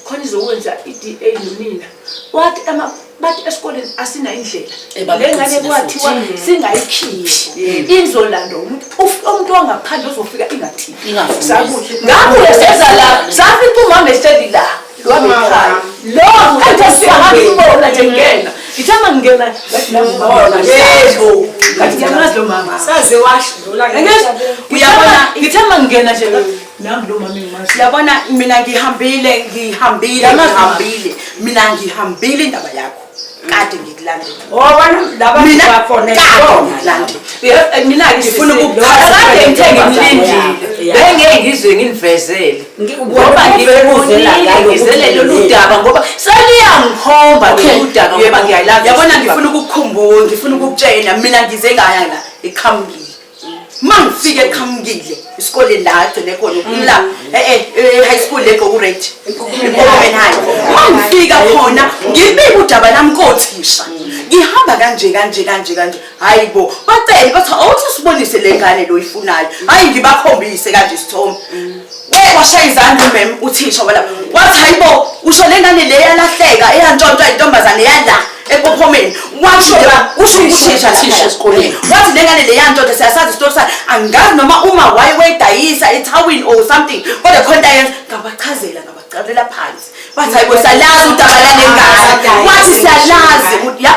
Khona izokwenza i-DA nonina. Wathi ama bathi esikoleni asina indlela. Le ngane Ebabeqinisile kwathiwa singayikhiphi. Izolandwa umuntu umuntu wangaphandle ozofika ingathiphi. Ingavumi. Sabuye. Ngabuye seza la. Safica umama ehleli la. Lwabekhaya. Lo kade sihamba nje ngena. Ngithe mangingena ngathi nangu mama. Yebo. Ngathi ngiyamazi lo mama. Saze wadlula. Uyabona ngithe mangingena nje ngathi nangu lo mama engimazi. Yabona mina ngihambile ngihambile Yamazi mama. ngihambile mina ngihambile indaba yakho kade ngikulandela. Oh wena laba Mina bafonela kade bona. ngikulandela. Mina Ngifuna ukukuchaza kade ngithe Yeah. ngimlindile. Bengeke ngizwe nginivezele. Ngoba Ngivele ngibonile ngalo ngizele lolu ukuthi daba ngoba seliyangikhomba Okay. lolu daba ngoba ngiyayilanda. Yabona ngifuna ukukukhumbuza, ngifuna ukukutshela mina ngize ngaya la eqhamukile. Mangifike eqhamukile isikole la agcine khona ukumla high school le ku-rate Empophomeni High. Mangifika khona ngibika udaba lami kothisha. Ngihamba kanje kanje kanje kanje. Hayibo, bacele bathi awuthi sibonise le ngane lo ifunayo. Hayi ngibakhombise kanje isithombe. Washaya izandla umem uthisha wala. Wathi hayibo, usho le ngane le yalahleka eyantshontshwa intombazane yala ePophomeni. Washo usho uthisha Uthisha esikoleni. Wathi le ngane le yantshontsha siyasazi isitori sayo. Angazi noma uma waye wayidayisa ethawini or something. Kodwa khona into ayenza ngabachazela ngabaqalela phansi. Bathi hayibo siyalazi udaba lale ngane. Wathi siyalazi ya.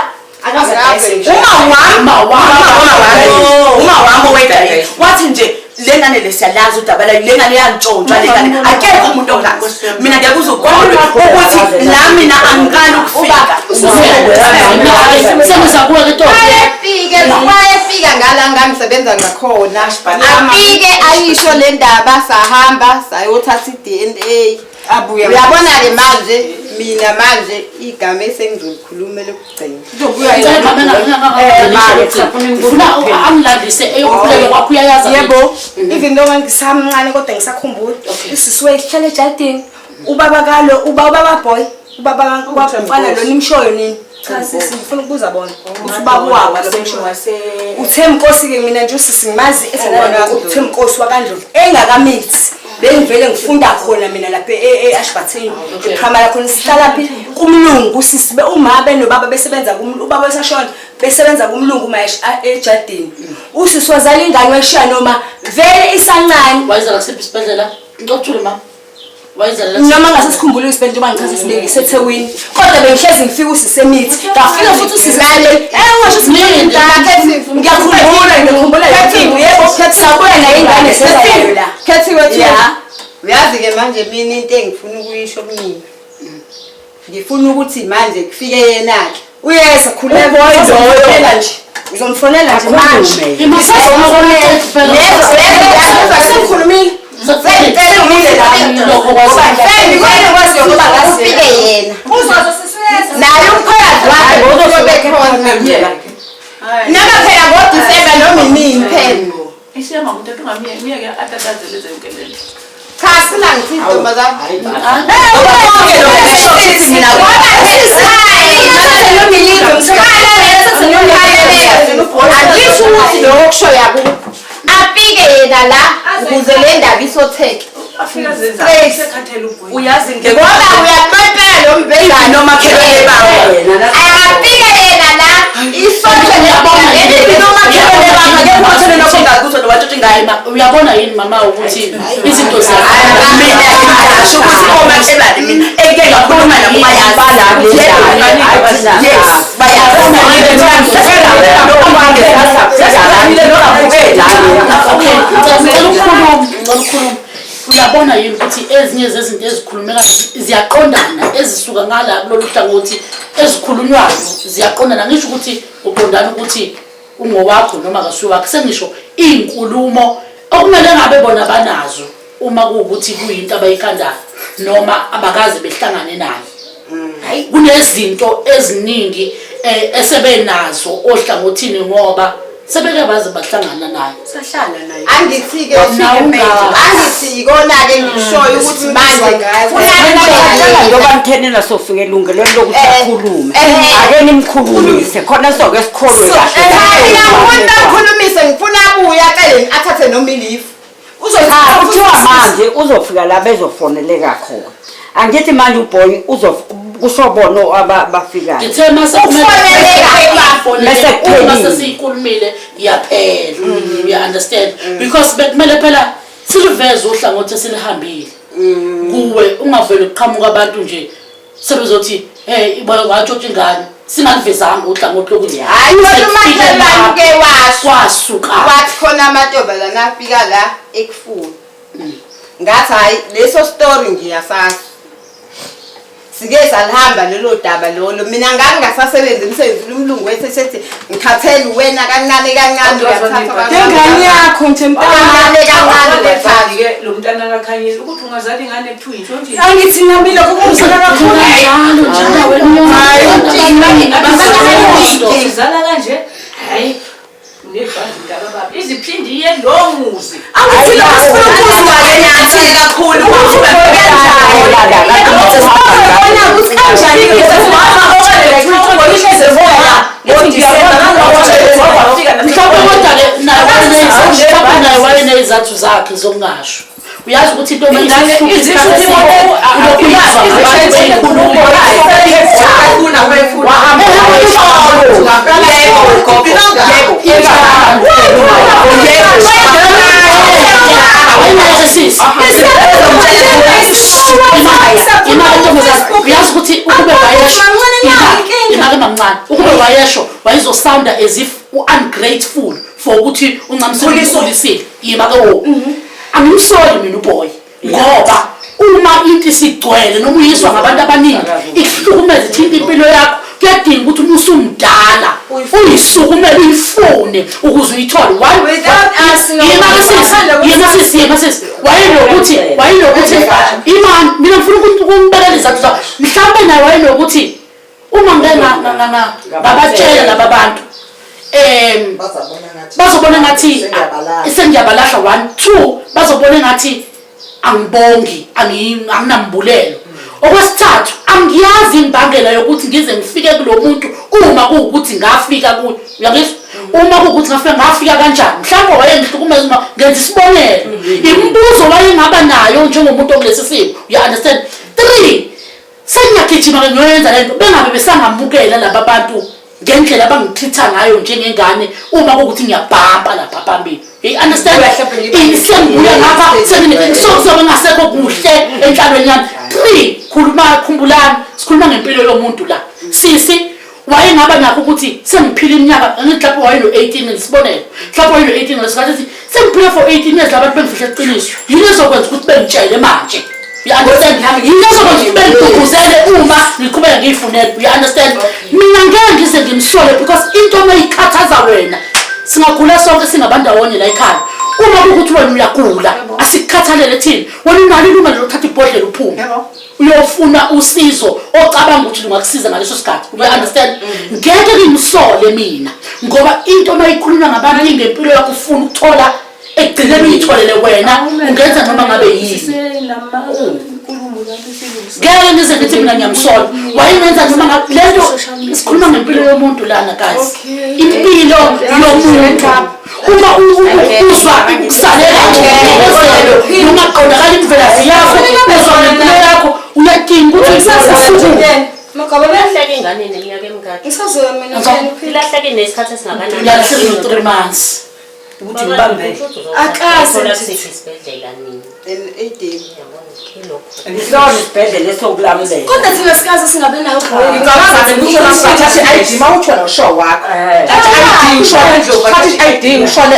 Uma wami owedwa wathi nje le ngane lesiyalazi udaba layo, le ngane yantshontshwa, le ngane akekho umuntu ongazi. Mina ngiyakuzwa ukuthi la mina angiqali ukufika. Wayefika ngala ngangisebenza ngakhona. Afike ayisho le ndaba, sahamba sayothatha i-DNA. Uyabona-ke manje mina manje igama esengizolikhuluma lokugcina. Ngifuna angilandise eyokukhulelwa kwakho, uyayazi. Yebo, even though ngisamncane kodwa ngisakhumbula. Usisi wayehlala ejardini. Ubaba kalo, ubaba boy, ubaba kwamfana lo nimshoyo nini? Cha sisi ngifuna ukubuza bona. Uthi ubaba wabo lo nimshoyo. UThemnkosi ke mina nje usisi ngimazi ethandana uThemnkosi wakaNdlovu engakamithi. Bengivele ngifunda khona mina lapha e-Ashburton. Eqhamala khona sihlala phi kumlungu usisi uma benobaba besebenza kumlungu, ubaba wesashona besebenza kumlungu uma ejardini. Usisi wazala ingane wayishiya noma vele isancane. Wayizala kusiphi isibhedlela? Ngicela ma. Wayizala noma ngasesikhumbula isibhedlela njengoba ngichaza isibhedlela iseThekwini. Kodwa bengihlezi ngifika usisi emithi. Ngafika futhi usisi ngasho ngiyakhumbula ngikhumbula yebo sabuya naye ingane sezayo la. Khethiwe uyazi-ke manje mina into engifuna ukuyisho kumina. Ngifuna ukuthi manje kufike yena-ke. Uyeza khuleka uzomfonela nje. Uzomfonela nje manje. Sengikhulumile. Ufike yena. Naye umkhwekazi wakhe uzobe khona. Noma phela ngoDisemba noma inini phela. Cha sila ngithi ntombazane. Angisho ukuthi lokho kushoyo akukho. Afike yena la ukuze le ndaba isotheke. Uyazi Ngoba uyaqoqela lo mbhedane nomakhelwane bakho. Akafike yena la isothe le Nomakhelwane bakho akekho umakhelwane wakho ongazi ukuthi wena watshontsha ingane. Uyabona yini mama ukuthi izinto Mina ngisho ukuthi omakhelwane mina engike ngakhuluma nabo bayazi. Yes, bayazi. Okay, ngicela ukukhuluma, ngicela ukukhuluma. Uyabona yini ukuthi ezinye zezinto ezikhulumeka ziyaqondana, ezisuka ngala kulolu hlangothi ezikhulunywayo ziyaqondana. Ngisho ukuthi uqondana ukuthi ungowakho noma akasuwakho. Sengisho iy'nkulumo okumele ngabe bona banazo uma kuwukuthi kuyinto abayikhandayo noma abakaze behlangane nayo. Kunezinto eziningi esebenazo ohlangothini ngoba sebeke baze bahlangana nayo. Sahlala naye. Angithi-ke angithi ikona-ke ngishoyo ukuthi manje Njengoba nithenela sofika elungelweni lokuthi akhulume. Ake nimkhulumise khona soke sikholwe kahle. Mina ngifuna ngikhulumise, ngifuna abuye acele athathe noma ilifu. Kuthiwa manje uzofika la bezofoneleka khona. Angithi manje uboy kusobona abafikayo. Ngithe mase Bese uma sesiyikhulumile iyaphela. You understand? Because bekumele phela siliveze uhlangothi esilihambile. Kuwe ungavele uqhamuka abantu nje sebezothi hey watshontsha ingane singalivezanga uhlangothi lokuthi Hayi wena umakhelwane uke washo kwasuka. Wathi khona amantombazane afika la ekufuna. Ngathi hayi leso story ngiyasazi. Sike salihamba lelo daba lolo. Mina ngangingasasebenzi emsebenzini umlungu wethu esethi ngikhathele wena kancane kancane uyathatha kancane. Ingane yakho nje mntana. Kancane kancane uyathatha. Ke lo mntana kaKhanyile ukuthi ungazali ingane kuthiwa intshontshe. Angithi nami lokho kungizala kakhulu. Njalo njalo wena. Izala kanje. Hayi. Unebhadi mntaka baba. Iziphindi iye lo muzi. Angithi lokho sifuna ukuzwa ke nathi kakhulu. Ukuthi kanjani Mhlawumbe kodwa-ke naye wayeney'zathu zakhe zokungasho. Uyazi ukuthi into uyazi ukuthi ukube wayesho imake mamncane ukube wayesho wayezosounda as if u-ungrateful for ukuthi uNcamisile umkhulisile. Yima ke wo. Angimsoli mina uboy ngoba uma into isigcwele noma uyizwa ngabantu abaningi ikuhlukumeza, ithinta impilo yakho, kuyadinga ukuthi uma usumdala uyisukumele, uyifune ukuze uyithole. One, Without asking. Yima ke sisi, yima sisi, yima sisi. Wayenokuthi imani, mina ngifuna ukuthi ukumbekela izathu zakho. Mhlawumbe naye wayenokuthi uma ngike ngabatshela laba bantu Bazabona ngathi bazobona ngathi sengiyabalahla. Sengiyabalahla, one. Two, bazobona ngathi angibongi, anginambulelo. Okwesithathu, angiyazi imbangela yokuthi ngize ngifike kulo muntu. Uma kuwukuthi ngafika kuyo, uyangizwa, uma kuwukuthi ngafika kanjani, mhlawumbe wayengihlukumeza, uma ngenza isibonelo, imibuzo wayengaba nayo njengomuntu okulesi simo, you understand? Three, sengiyagijima-ke ngiyoyenza le nto, bengabe besangamukela laba bantu ngendlela abangitreat-a ngayo njengengane uma kuwukuthi ngiyabhampa lapha phambili, you understand? Sengibuya ngapha, kuzobe ngasekho kuhle enhlalweni yami. Three, khuluma, khumbulani, sikhuluma ngempilo yomuntu la. Sisi wayengaba nakho ukuthi sengiphila iminyaka, angithi lapho wayeno-18, ngisibonelo, mhlawumbe wayeno-18 ngaleso sikhathi, ethi sengiphile for 18 years, labantu bengifihle iqiniso, yini ezokwenza ukuthi bengitshele manje? You understand? Yini ezokwenza ukuthi bengigqugquzele uma ngiqhubeka ngiyifunela? You understand? Mina ngeke ngize ngimsole because into uma ikhathaza wena, singagula sonke, singabandawonye la ekhaya. Uma kuwukuthi wena uyagula, asikukhathalele thina. Wena unalo ilungelo lokuthatha ibhodlela uphume uyofuna usizo ocabanga ukuthi lungakusiza ngaleso sikhathi, you understand? Ngeke ngimsole mina ngoba into uma ikhulunywa ngabantu ingempilo yakho, ufuna ukuthola, ekugcineni uyitholele wena, ungenza noma ngabe yini. Ngeke ngize ngithi mina ngiyamsola, wayengenza noma ngabe lento. Sikhuluma ngempilo yomuntu lana, guys, impilo yomuntu. Uma uzwa ukusalela nje, ungaqondakala imvelaphi yakho, uzwa ngempilo yakho, uyadinga ukuthi usukume. Magaba. Ilahleke ingane neminyaka emingaki? Ngisazoya mina. Ilahleke nesikhathi esingakanani? Ngiyalahleka 3 months. Ukuthi ngibambe. Akaze Thola nje. kusiphi isibhedlela nini? Eyidini. Yabona, kilokho. Isona isibhedlela esokulamlela. Kodwa thina sikaze singabe nayo. Ngicabanga ukuthi thatha i-ID, uma utsho nosho wakho, thatha i-ID ushone, thatha i-ID ushone,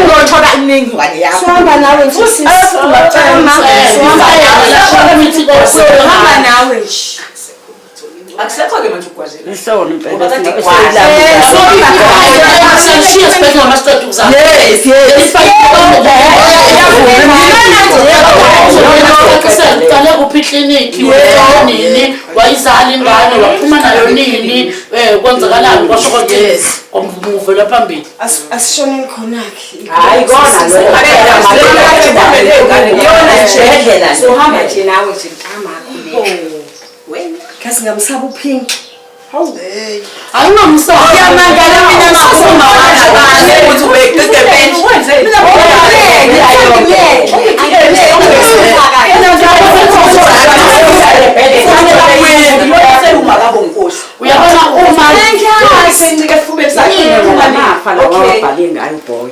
uyothola imininingwane yakho. Sihamba nawe nje sisi. Hamba nawe nje. Akusekho-ke manje ukugwazela. Isona impela. Ngoba kade Siyashiya isibhedlela masiqeda ukuzala. Yes. Uqale kuphi iklinikhi, nini wayizala ingane, waphuma nayo nini, kwenzakalani, kwasho konke kwamuvela phambili. Asishoneni khona-ke. Hayi kona lokho. Iyona isibhedlela. Sohamba nje nawe nje mntamakho. Wena kazi ngamsaba upink. Ayingamsaba. Ngiyamangala mina ngasoma ukuthi ubeqede bench. Mina. Nkosi. Uyabona uma Sencike esifubeni sakhe. Amafa lawa wabhale ngayo boy.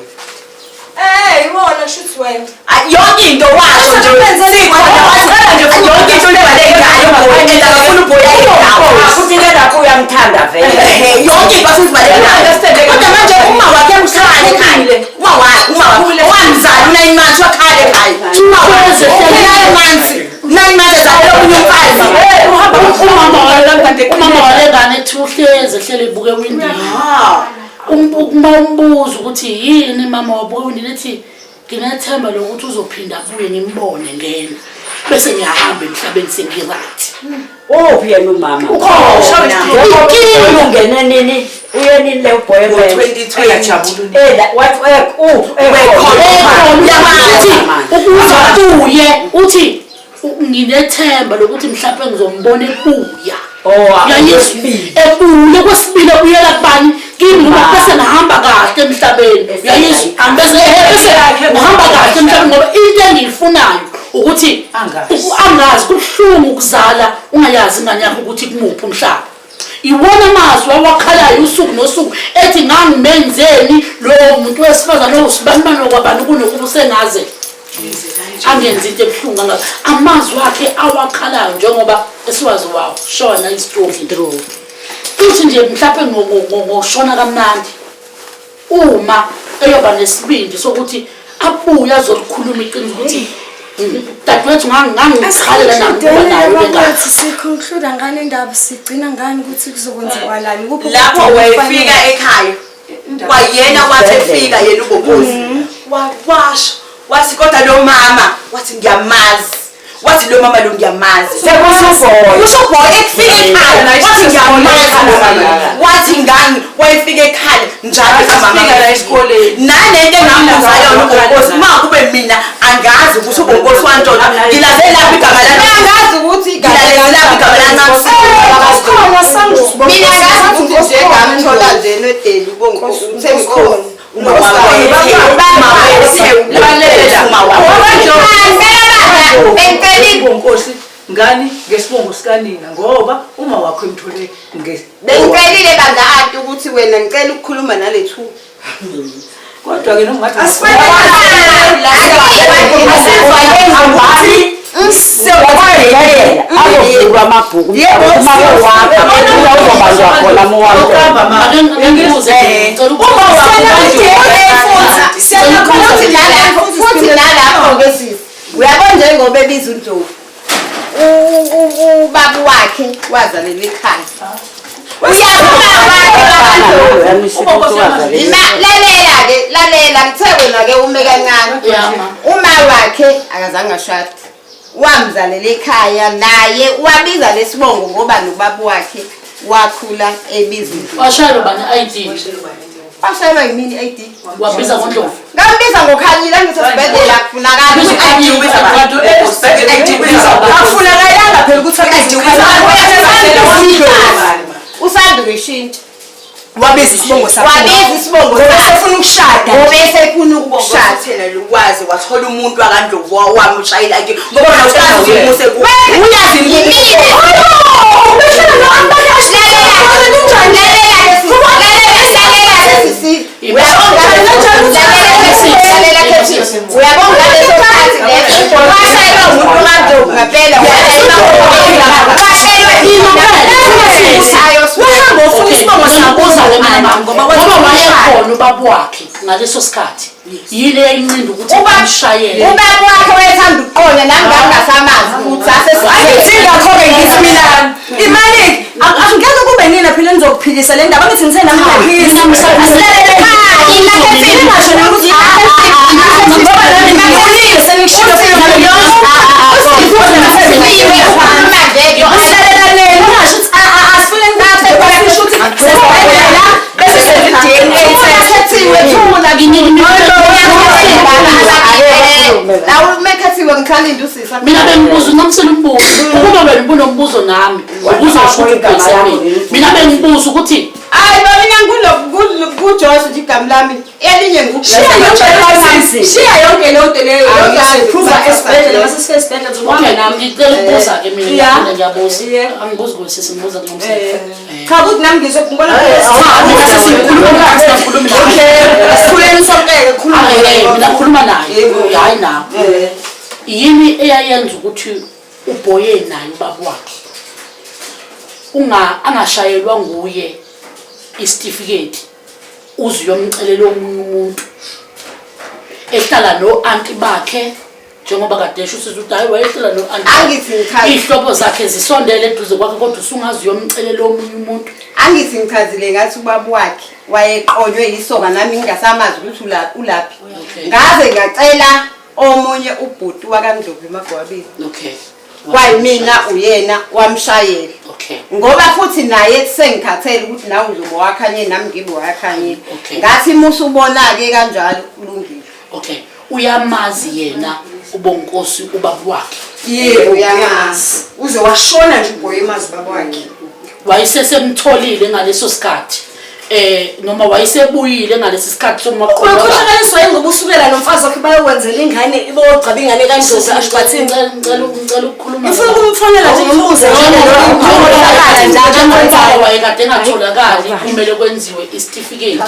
Eh, iwona shuthi wena. Yonke into washo nje. Sikhona waqala nje futhi yonke into uyibhale ngayo boy. And akafuna uboy ayindawo. Futhi ke lapho uyamthanda vele. Yonke into asizibhale ngayo. Kodwa manje uma wakhe uhlale ekhaya. Uma wakhe owamzala u9 months wakhala ekhaya. Uma wakhe 9 months. 9 months ezalelwe omunye umfazi. Umama walengane ethi uhlezi ehlele ebuke ewindini. Uma umbuza ukuthi yini mama, wabuka ewindini, ethi nginethemba lokuthi uzophinda abuye ngimbone ngena bese ngiyahamba emhlabeni sengi-right. Uphi yena umama? Ukhona. Inkinga ungene nini? Uye nini le boy? Ngo-2020. Eh la wathi uphi? Ekhona, uthi ukuze abuye, uthi nginethemba lokuthi mhlawumbe ngizombona ebuya. Oh, Uyayizwa, ebuye kwesibili, ebuyela kubani, kimi, ngoba bese ngihamba kahle emhlabeni, uyayizwa, bese ngihamba kahle emhlabeni, ngoba into engiyifunayo ukuthi Angazi. Angazi. Kubuhlungu ukuzala ungayazi ingane yakho ukuthi kumuphi umhlaba. Iwona amazwi awakhalayo usuku nosuku, ethi ngangimenzeni lowo muntu wesifazane owusibanibani wakwabani kunokuba usengaze angenzi into ebuhlungu kangaka. Amazwi akhe awakhalayo njengoba esiwazi wawo shona istroke. Futhi nje mhlawumbe ngoshona kamnandi uma eyoba nesibindi sokuthi abuye azolikhuluma iqiniso ukuthi dadewethu ngangikhalela nakuba nayo lengane. Siconclude ngale ndaba, sigcina ngani ukuthi kuzokwenzakalani? Kuphi Lapho wayefika ekhaya kwayena, wathi efika yena uBonkosi wawasho wathi, kodwa lo mama, wathi ngiyamazi, wathi lo mama lo ngiyamazi. Sekusho Usho boy ekufika ekhaya wathi ngiyamazi lo mama, wathi ngani wayefika ekhaya njalo kamama. Afika la esikoleni. Nalento engambuza yona uBonkosi, uma kube mina angazi ukuthi uBonkosi wantshontsha, ngilazelaphi igama lami? Angazi ukuthi igama Ngilazelaphi igama lami? Khona. Mina ngazi ukuthi nje ngamthola nje noDeli uBonkosi uThembinkosi. Uma wakhe. Bengicelile. UBonkosi ngani ngesibongo sikanina, ngoba uma wakho emthole nge Bengicelile bandla anti ukuthi wena ngicela ukukhuluma nale two. Kodwa ke noma ngathi Sewayela azovulwa amabhuku uma wakho uzobanjwa khona mowamthola. Ake ngibuze, ngicela ukubuza. Futhi nalapho-ke sisi, uyabona njengoba ebiza uNdlovu, ubaba wakhe wazalela ekhaya, uyabona wakhe baba. Lalela-ke, lalela, ngithe wena-ke ume kancane. Ya, ma. Uma wakhe akazange ashade, wamzalela ekhaya naye, wabiza lesibongo ngoba nobaba wakhe wakhula ebiza uNdlovu. Washayelwa bani i-ID? Washayelwa yimini i-ID. Wabiza ngoNdlovu? Ngambiza ngoKhanyile, angithi esibhedlela kufunakala. Akufunakalanga phela ukuthi Usanda ukuyishintsha. Wabiza isibongo sakhe. Wabiza isibongo Ngoba sakhe. sefuna ukushada. Ngoba esefuna ukushada. Thena lukwazi wathola umuntu akaNdlovu wamshayela ke, ngoba wena usazi umuse ku Uyazi yimina. Uyabona leso sikhathi leso washayelwa umuntu kaNdlovu ngempela, washayelwa. Wahamba ufuna isibongo Ngibuza ke mina, sakho mama, ngoba ngoba wayekhona ubaba wakhe ngaleso sikhathi, yini eyayinqinda ukuthi amshayele? Ubaba wakhe wayethanda ukuqonya, nami ngangingasamazi ukuthi Angithi ngakho-ke ngithi mina imali angeke kube nina phela nizokuphilisa le ndaba, angithi ngithe nami ngiyaphilisa. Asilalele, ningasho nami ukuthi ngoba nami ngikhulile sengishilo. Asilalelane, ningasho ukuthi asifune ngisho ukuthi sesibhedlela bese senza i-DNA test. Mekhethiwe, ngikhalinde usisa. Mina bengibuza uNcamisile umbuzo, ukuba wena ubunombuzo nami ubuzosho ukuthi ubhekise mina. Mina bengibuza ukuthi Hayi ba, mina nguJosh nje igama lami, elinye. Shiya yonke leyo nto leyo, prova esibhedlela, masesifike esibhedlela uzohamba Okay, nami. Ngicela ukubuza-ke mina. Yeah. Ngiyaphinda ngiyabuza. Yeah. Angibuzi kwesisi, ngibuza kuNcamisile. Cha, ukuthi nami ngizokubona. Cha, mina sesikhuluma naye, singakhulumi naye. Okay, sikhuleni sonke-ke, khuluma. Hayi, mina ngikhuluma naye. Yebo. Hayi nawe. Yini eyayenza ukuthi ubhoye naye ubaba wakhe unga angashayelwa nguye isitifiketi, uze uyomcelela omunye umuntu ehlala no-anti bakhe, njengoba kade esho usiza ukuthi hayi, wayehlala no-anti? Angithi ngichaze. Iy'hlobo zakhe zisondele eduze kwakhe, kodwa usungaze uyomcelela omunye umuntu. Angithi ngichazile, ngathi ubaba wakhe wayeqonywe yisoka, nami ngingasamazi ukuthi ulaphi. Ngaze ngacela omunye ubhuti wakaNdlovu emagwabini. Kwayimina uyena wamshayela. Ngoba futhi naye sengikhathele ukuthi nawe uzoba wakhanye, nami ngibe wakhanyile. Ngathi musa ubona-ke kanjalo, kulungile. Okay, uyamazi yena uBonkosi ubaba wakhe? Yebo. Uyamazi. Uyamazi, uze washona nje uBhoyi emazi baba wakhe. Wayesesemtholile ngaleso sikhathi noma wayesebuyile ngalesi sikhathi somaqondo? Ukhohlakaliswa yingoba usukela nomfazi wakhe bayokwenzela ingane, bogcaba ingane kaNdlovu ashwathini. Ngicela ukukhuluma. Ngifuna ukumfonela nje ngimbuze nje. Njengoba wayekade engatholakali, kumele kwenziwe isitifiketi.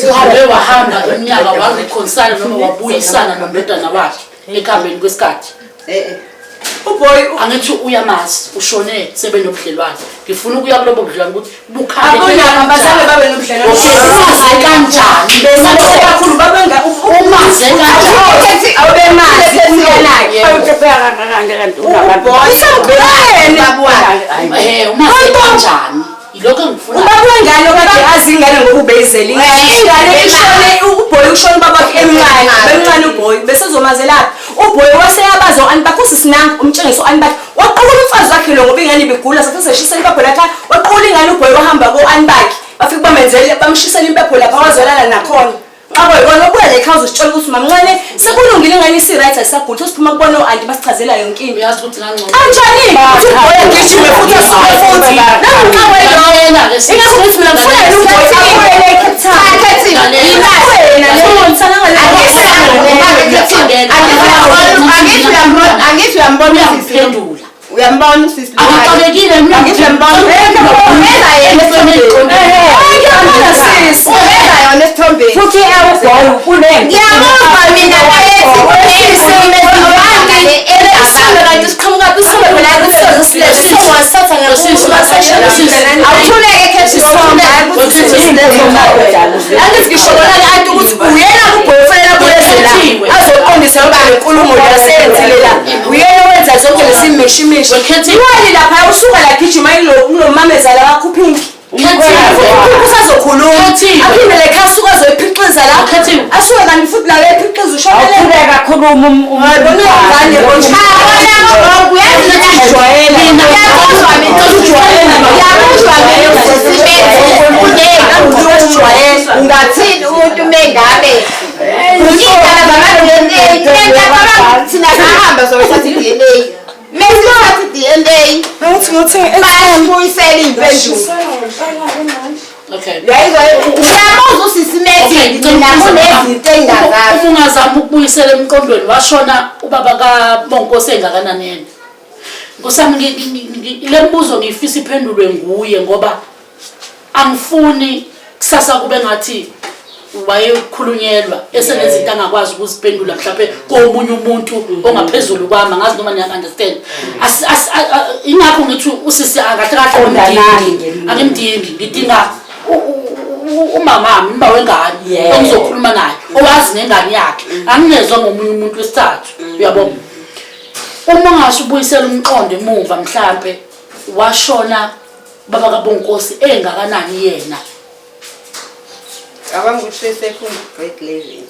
Uhambe wahamba iminyaka, wareconcile noma wabuyisana nondodana wakhe ekuhambeni kwesikhathi? Eh. Uboy Angithi uyamazi, ushone sebenobudlelwane. Ngifuna ukuya kulobo budlelwane ukuthi bukhale Abona abazange babe nobudlelwane. Umaze kanjani? Besabe kakhulu babenga Umaze kanjani? awubemazi umntanakhe. Usamkhulele. Umaze kanjani? Yilokho engifuna. Ubaba wengane okade azi ingane ngoba ubeyizele ingane ishone uboy ushone ubaba wakhe emncane bemncane uboy besezomazelaphi uboy waseyabaza u-anti bakhe usisinanga umtshengiso u-anti bakhe waqukula umfazi wakhe lo ngoba ingane ibigula sathi seshisela impepho lapha waqukula ingane uboy wahamba ko-anti bakhe bafike bamenzele bamshisela impepho lapha wazolala nakhona. Ngabo yikona obuya la ekhaya uzositshela ukuthi mamncane sekulungile ingane isi-right ayisaguli sesiphuma kubona o-anti basichazela yonke into. Uyazi ukuthi ngangcono. Kanjani? Uthi uboy agijime futhi asuke futhi. Nangu Lalela-ke sisi. Ingakho ngithi mina ngifuna yena uboy abuyele eCape Town. Wena leyo ngithanda Angithi uyambona usisi lo. Uyangiphendula. Uyambona usisi lo. Angixakekile mina. Angithi uyambona. Uveza yena esithombeni. Sisi. Uveza yona esithombeni. Futhi awuboy unento. Ngiyamuzwa mina nayethi Isithombe kanti siqhamuka isithombe phela kusoze silethe wasatha Awuthuleke Khethi, Angithi ngisho kona le anti ukuthi uyena uboy ufanele abuyeze la azoqondisa yonke le nkulumo le aseyenzile la uyena owenza zonke lesi mishimishi wali lapha usuka la gijima kulo mamezala wakhupha inki usazokhuluma aphinde le khaya asuke azoyiphixiza la asuke kanti futhi la ephixiza ushonele Awuthuleka khuluma Hayi bona ingane Ungathini umuntu mengabe indaba zama-DNA ngiyacabanga thina sahamba soyithatha i-DNA mesithatha i-DNA bayasibuyisela iy'mpendulo. Okay. Uyayizwa uyamuzwa usisi methi mina kunezinto engingazazi. Uma ungazama ukubuyisela emqondweni washona ubaba kaBonkosi engakanani yena. Nkosi yami le mbuzo ngiyifisa iphendulwe nguye ngoba angifuni kusasa kube ngathi wayekhulunyelwa esenezinto angakwazi ukuziphendula mhlawumbe komunye umuntu ongaphezulu kwami angazi noma niya-understand. Ingakho ngithi usisi akahle kahle Qondanani angimdingi angimdingi ngidinga umamami umba wengane engizokhuluma naye owazi nengane yakhe angingezwa ngomunye umuntu wesithathu uyabona. Uma ungasho ubuyisela umqondo emuva mhlambe washona baba kaBonkosi engakanani yena. Cabanga ukuthi sesefunda grade 11.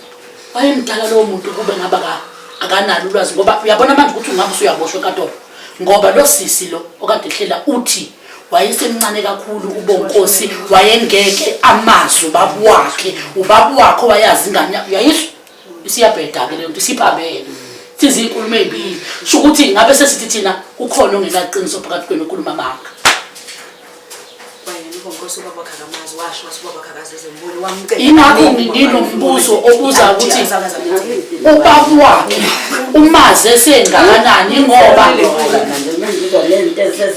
Wayemdala lowo muntu kube ngaba akanalo ulwazi ngoba uyabona manje ukuthi ungabe usuyaboshwa enkantolo ngoba lo sisi lo okade ehlela uthi wayesemncane kakhulu uBonkosi wayengeke amazi ubaba wakhe ubaba wakhe wayazi ingane uyayizwa isiyabheda-ke leyo nto isiphambene sizinkulumo ey'mbili sho ukuthi ngabe sesithi thina kukhona ongenaqiniso phakathi kwenu okhuluma amanga. Ingakho nginombuzo obuza ukuthi ubaba wakhe umaze esengakanani ngoba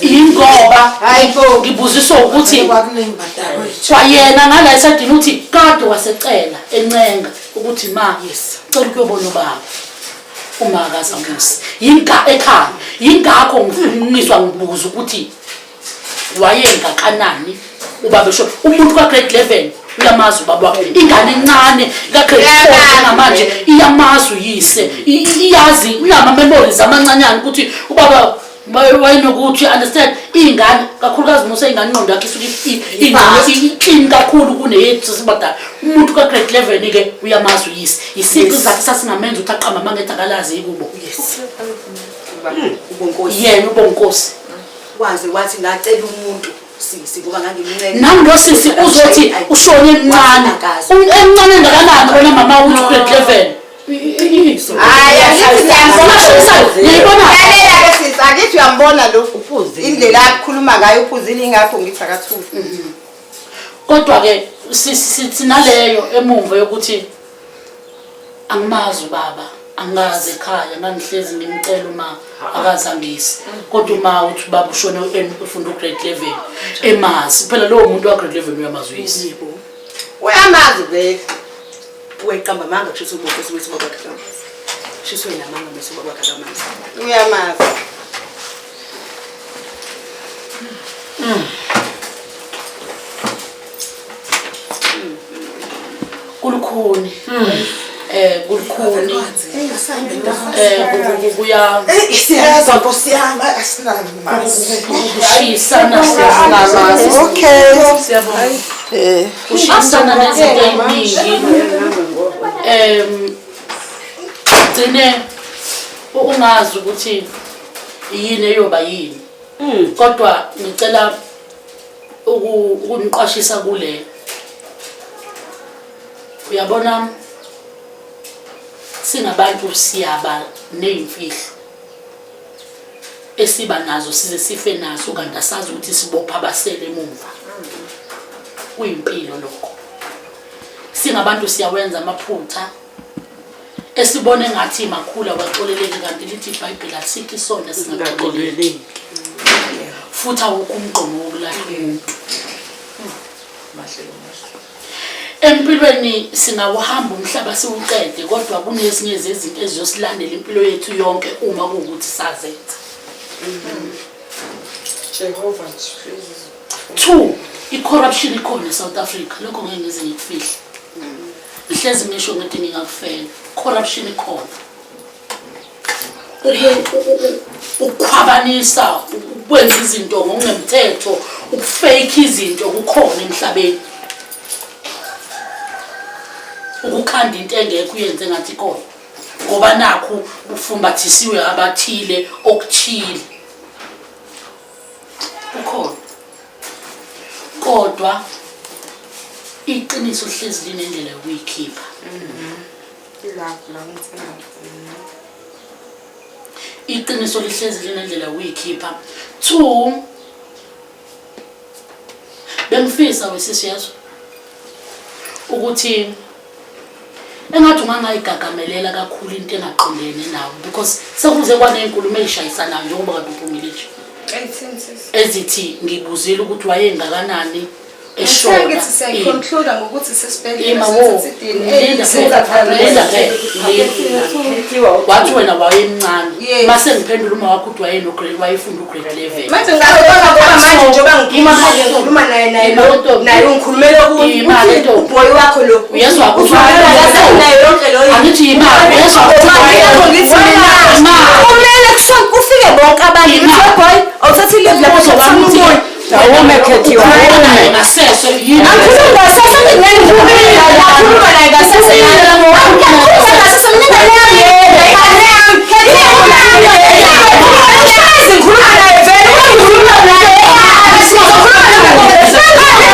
ingoba ngibuziswa ukuthi kwayena ngala esadini uthi kade wasecela encenga ukuthi ma cela ukuyobona ubaba uma akazamusi yinga ekhaya yingakho ngizwa ngibuza ukuthi wayengakanani ubaba esho umuntu ka grade 11 uyamazi ubaba wakhe ingane encane ka grade 4 ngamanje iyamazi uyise iyazi inama memories amancanyana ukuthi ubaba wayenokuthi understand ingane kakhulukazi musa ingane ingqondo yakhe isuke i-clean kakhulu kuneyethu sesibadala umuntu ka grade 11 ke uyamazi uyise isiphi isizathu sasingamenza ukuthi aqamba amangethe akalazi ikubo yena uBonkosi waze wathi ngacela umuntu sisi ngoba ngangimncane nami lo sisi uzothi ushone emncane emncane ngakanani wena mama uthi grade 11 Hayi angithi ngiyambona ngiyibona lalela ke sisi angithi uyambona lo uphuzile indlela akhuluma ngayo uphuzile ingakho ngithi akathuli. Kodwa ke sinaleyo emumva yokuthi angimazi ubaba angazi ekhaya ngangihlezi ngimcela uma akazangisi kodwa uma uthi ubaba ushone ufunda ugrade 11 emazi phela lowo muntu wa grade 11 uyamazi uyise uyamazi vele weqamba manga kusho ubonkosi wethu baba khakamazi shiswe namanga bese baba khakamazi uyamazi. Kulukhuni. Kulukhuni. Kuya Siyazwa Nkosi yami, asinamazi. Kushisana. Okay. Kushisana nezinto ey'ningi. Gcine ungazi ukuthi yini eyoba yini. Kodwa ngicela ukuniqwashisa kule. Uyabona singabantu siyaba ney'mfihlo esiba nazo size sife nazo, kanti asazi ukuthi sibopha abasele emuva. Kuyimpilo lokho. Singabantu siyawenza amaphutha esibone ngathi makhulu awaxoleleki, kanti lithi iBhayibheli asikho isono esingaxoleleki. Futhi awukho umgqomo wokulahla umuntu. Empilweni singawuhamba umhlaba siwuqede, kodwa kunezinye zezinto ezizosilandela impilo yethu yonke uma kuwukuthi sazenza. Jehova. 2, i-corruption ikhona e-South Africa, lokho ngeke ngize ngikufihle. Ngihlezi ngisho ngithi ngingakufela. Corruption ikhona. Ukukhwabanisa, ukwenza izinto ngokungemthetho, ukufake izinto kukhona emhlabeni. Ukukhanda into engekho uyenze ngathi ikhona. Ngoba nakhu kufumbathisiwe abathile okuthile. Kukhona. Kodwa iqiniso hlezi linendlela yokuyikhipha. Iqiniso lihlezi linendlela yokuyikhipha. 2, bengifisa wesisi yazo ukuthi engathi ungangayigagamelela kakhulu into engaqondene nawe, because sekuze kwaney'nkulumo ey'shayisanayo njengoba kade uphumile nje ezithi ngibuzile ukuthi wayengakanani eshona. Ngithi siyayiconclude ngokuthi sesibhedlela Ima wo, linda phela, linda phela, linda. Wathi wena wayemncane. Yes. Mase ngiphendula uma wakho ukuthi wayeno-grade, wayefunda u-grade 11. Manje ngicabanga ngoba manje njengoba ngikhuluma manje ngikhuluma naye naye lo naye ungikhulumela okunye. Imali Uthi ntombi. uboy wakho lo. Uyezwa ukuthi Ukhulumela naye yonke leyo. Angithi imali, uyezwa ukuthi Manje ngithi mina Imali. kumele kufike bonke abantu. Imali. Ngithi boy awuthathe i-leave lapho Umbuzo wami uthi, umoya. Awume Khethiwe, ukhuluma naye awume. ngasese yini? Angikhulumi ngasese ngeke ngikhulume naye, ngikhuluma naye ngasese. Angikhulumi ngasese mina ingane yami yena, ingane yami. Khethiwe, ngikhuluma naye vele, ngikhuluma naye. Ngikhuluma naye.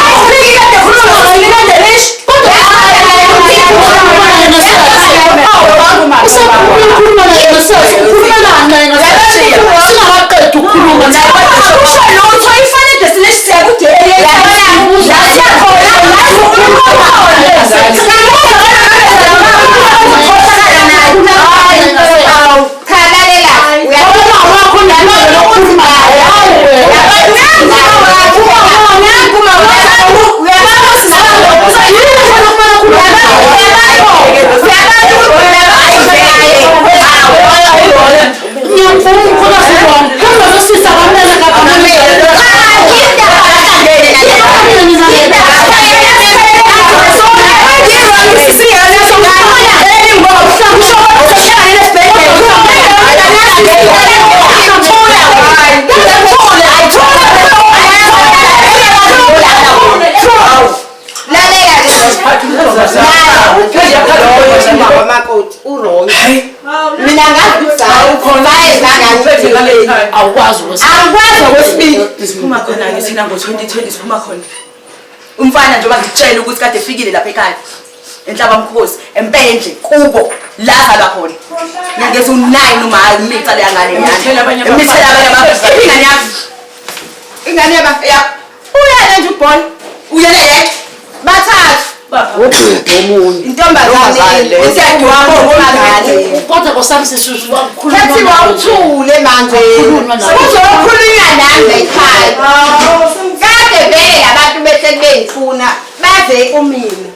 Awufiki kade khuluma ngolilandelish. Usakhuluma naye ngasese, ukhuluma naye ngasese. Singakaqedi ukukhuluma naye. Akusho lutho, i-final destination siyakude. La siyakhona, la sikhuluma khona. Cha, lalela. Uma wakho unelungelo lokukhuluma naye. Ngiyamvuma umkhulukazi wami. Kodwa lo sisi akamele kakhulu. Makoti u-wrong. Mina ngazi ukuthi hayi Awukwazi ukwesaba. Angikwazi okwesibili. Siphuma khona-ke thina ngo-2020 siphuma khona. Umfana njengoba ngikutshela ukuthi kade efikile lapha ekhaya enhlabamkhosi empendle kubo la azalwa khona. Ngiyangeza u-9 uma imitha leya ngane yana. Imithela abanye abafana. Imithela abanye abafana. Iphi ingane yami? Ingane yaba Ya. uyena nje uboy. Uyena yedwa. Bathathu. Omunye. Intombazane. Usiyadwa Intombazane. Kodwa kosami sisusu wakhuluma. Khethiwe awuthule manje. Wakhuluma naye. Kuzokhulunywa nami ekhaya. Kade vele abantu behleli bengifuna baze kumina.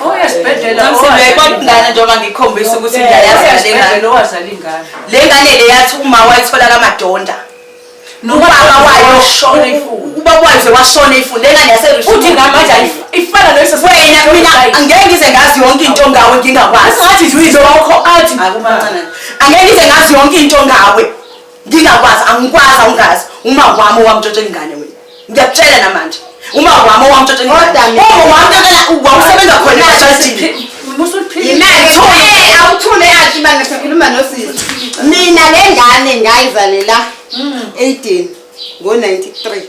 Oyesibhedlela Uyayibona ingane njengoba ngikukhombisa ukuthi ngiyayazi le ngane. owazala ingane. Le ngane le yathi uma wayithola kaMadonda. Ubaba wayo Washona ifuna. Ubaba wayo nje washona ifuna. Lengane yase Futhi namanje ifana leso Wena mina angeke ngize ngazi yonke into ngawe ngingakwazi. Ungathi nje uyilokho athi Angeke ngize ngazi yonke into ngawe. Ngingakwazi, angikwazi, awungazi. Uma wami owamtshotshela ingane wena. Ngiyakutshela namanje. Uma wami owamtshotshela ingane. Kodwa mina- Uma wamtshotshela wawusebenza khona ejardini. Yimake awuthule athi bana sikhuluma nosisi. Mina le ngane ngayizalela 18 ngo-93.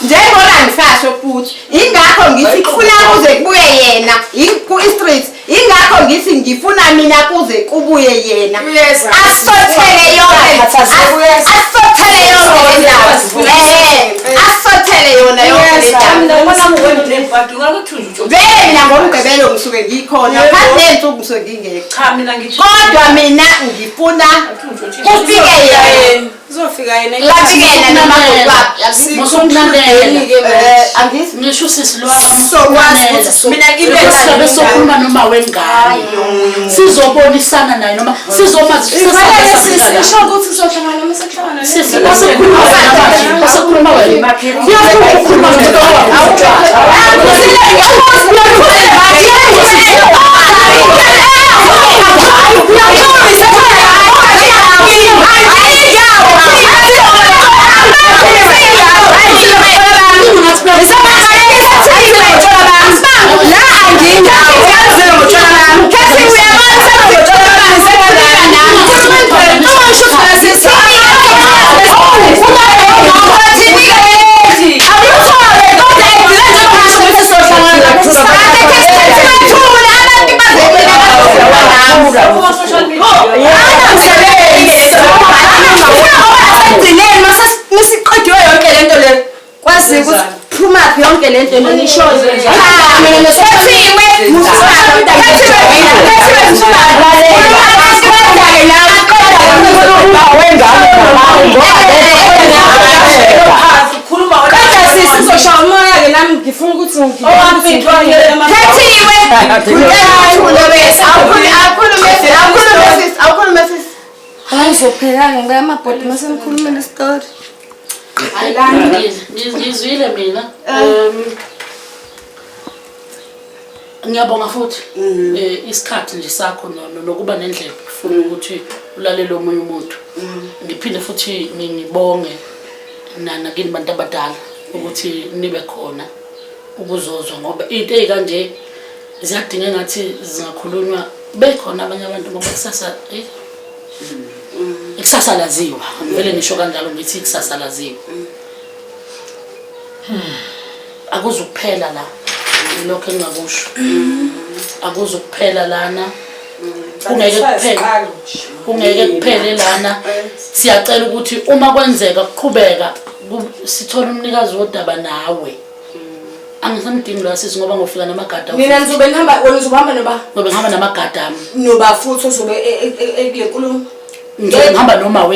Njengoba ngisasho futhi ingakho ngithi kufuna kuze kubuye yena ku-street ingakho ngithi ngifuna mina kuze kubuye yena asothele yonke asothele yonke le ndaba asothele yona yonke le ndaba vele mina ngomgqibelo ngisuke ngikhona phakathi ney'nsuku ngisuke ngingekho Cha mina ngithi kodwa mina ngifuna kufike yena Uzofika yena. lafike yena nomakoti Musukunanela. Angizwi Ngisho usisi lo wami Sokwazi ukuthi Mina into Sizabe sokhuluma noma wengane. Sizobonisana naye noma sizomazi Fanele sisi isho ukuthi sizohlangana noma sekuhlangana. Sisi basekhuluma wena manje, basekhuluma wena. Uyafuna ukukhuluma nomuntu Masiqediwe yonke lento le. Kwazi ukuthi phumaphi yonke lento nishoyo. Cha mina Kodwa sisi uzoshaya umoya-ke nami ngifuna ukuthi Awukhulume sisi. Hayi ngizophela-ke ngicela amabhodi mase nikhulumele isitori. Ngizwile mina. Ngiyabonga futhi isikhathi nje sakho nokuba nendlebe ufuna ukuthi ulalele omunye umuntu. Ngiphinde futhi ngibonge nakini bantu abadala ukuthi nibe khona ukuzozwa ngoba into eyikanje ziyadinga engathi zingakhulunywa bekhona abanye abantu ngoba kusasa ikusasa laziwa. Ngivele ngisho kanjalo ngithi ikusasa laziwa. Akuzukuphela la lokho engingakusho. Akuzukuphela lana. Kungeke kuphele. Kungeke kuphele lana. Siyacela ukuthi uma kwenzeka kuqhubeka sithole umnikazi wodaba nawe. Angisamdingi lo sisi ngoba ngofika namagada. Mina nizobe nihamba wena uzohamba noba Ngoba ngihamba namagada ami. noba futhi uzobe kule nkulumo Ngizobe ngihamba noma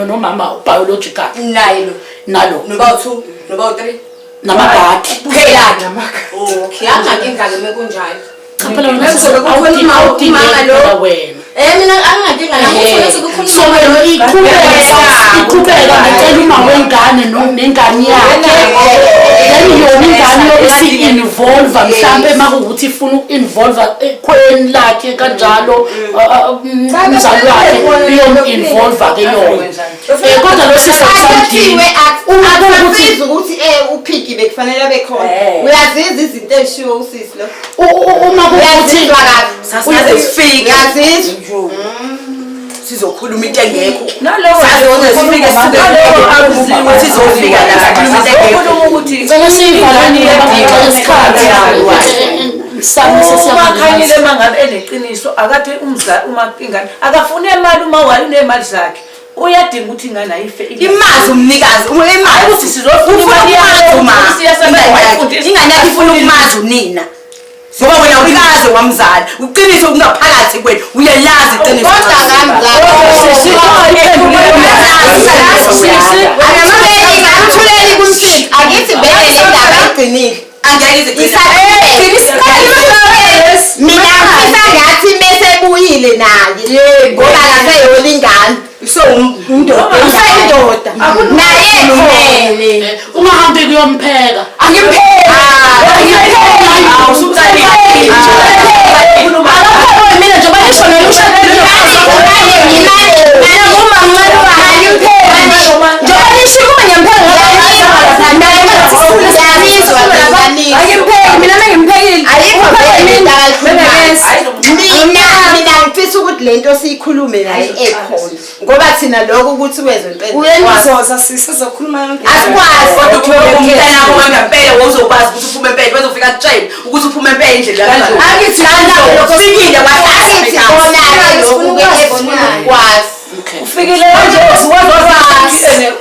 nomama biological naye lo nalo noba u2 noba u3 namagadi. phela okay anginankinga-ke mekunjalo. Cha phela wena Bekuzobe kukhona umama lo. awudingi wena. Mina anginankinga nami ufuna sekukhuluma So wena iqhubeka ngicela uma wengane nengane yakhe. Then yona ingane yobe isi-involve mhlampe uma kuwukuthi ifuna uku-involve ekhweni lakhe kanjalo umzali wakhe iyom-involve-ke yona. Kodwa lo sisi akusamdingi. Uma kuwukuthi Akusizi ukuthi uPiggy bekufanele abe khona. Uyazizwa izinto ezishiwo usisi lo. Uma kuwukuthi Uyazizwa kabi. Sasingaze sifike. Uyazizwa. Sizokhuluma into engekho. Naloko Sifike sibe sizofika la sikhuluma into engekho. Ukhuluma ukuthi ngicela siyivalani ngoba ngicela isikhathi. Sami uMakhanyile mangabe eneqiniso akathe umzali uma ingane akafune imali uma wayo unemali zakhe uyadinga ukuthi ingane ayife Imazi umnikazi, imazi Hayi ukuthi sizofuna ufuna imali ukumazi yakho, uma. siyasaba wayifundisa. Ingane yakhe ifuna ukumazi unina. Ngoba wena ukaze wamzala. Uqiniso kungaphakathi kwenu. Uyalazi iqiniso. Kodwa ngamzala. Akuthuleni kumshintsho. Akithi vele le ndaba igcinile. Angeke ize Mina ngifisa ngathi mese ebuyile naye. Ngoba akaseyona ingane. Useyindoda. Useyindoda. Naye Uyompheka. Angimpheki. Angimpheki. Akaphekwe mina njengoba nisho noma ushadile. Mina ngumamncane wakhe. Angimpheki. Njengoba nisho ukuba ngiyampheka angimpheki mina mengimphekile. Ayikho Uphekwe vele mina. into akayikhulumayo. Bese. Mina ngifisa ukuthi lento siyikhulume naye ekhona ngoba thina lokho ukuthi wezwe impela Uyena uzoza sisi uzokhuluma yonke. Asikwazi. Kodwa uthole umntanakho wangempela wawuzokwazi ukuthi uphume empela bezofika kutshele ukuthi uphume empela indlela kanjani. Angithi lokho Ufikile Angithi bona-ke lokhu-ke esifuna ukukwazi. Ufikile manje usuwazi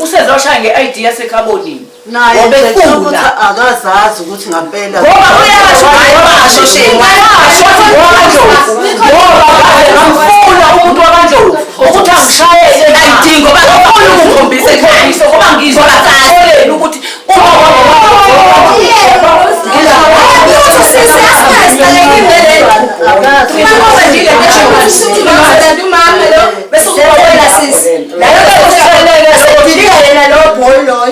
usezoshaya nge-ID yasekhabonini. Naye nje Wabefunda. ukuthi akazazi ukuthi ngampela Ngoba uyasho washo shame. Washo wathi ngoba ngaze ngamfuna umuntu wakandlovu ukuthi angishayele ID ngoba ngifuna ukukhombisa ekhaya. ukhombise ngoba ngizwa esikoleni ukuthi uma akazi.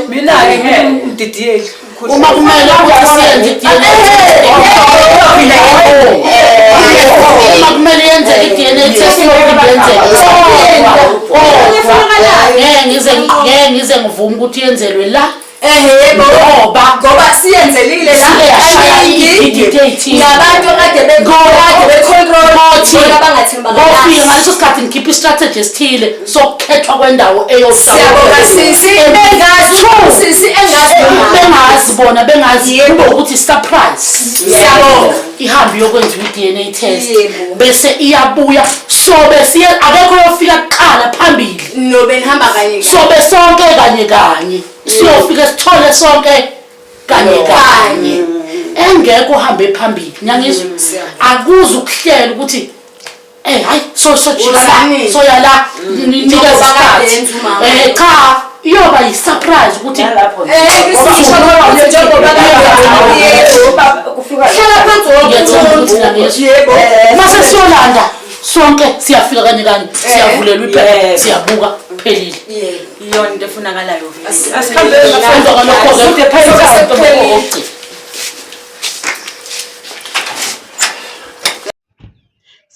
mina-ke ngumdidiyeli Uma kumele ukuthi siyenze i-DNA test. Uma kumele yenzeke i-DNA test yokuthi yenzeke. Ngeke ngize ngivume ukuthi yenzelwe la. Ehhe Ngoba ngoba siyenzelile la Sike yashaya kaningi. i-DDT ethile. Nabantu akade bekade becontrol Ngothi bona ngofika abangathembakali. ngaleso sikhathi ngikhipha i-strategy esithile sokukhethwa kwendawo Siyabonga sisi bengazi sisi engazi bengazi bona bengazi kube ukuthi surprise. Siyabonga. Ihambe iyokwenziwa i-DNA test Yebo. bese iyabuya sobe siye akekho oyofika kuqala phambili No benihamba kanye. sobe sonke kanye kanye siyofika sithole sonke kanye kanye engekho uhambe phambili ngiyangizwa akuze ukuhlela ukuthi eh hayi so so jika la Wozani. soya la nikeza Njengoba kade isikhathi yenza umama. cha iyoba yi-surprise ukuthi Nalapho nje. Sisho njengoba kade yebo. Hlala phansi wonke Ngiyethemba umuntu. ukuthi niyangizwa. Yebo. Mase siyolanda sonke siyafika kanye kanye siyavulelwa iphepha Yebo. siyabuka phelile. Iyona into efunakalayo vele. Emva kwalokho-ke okugcina.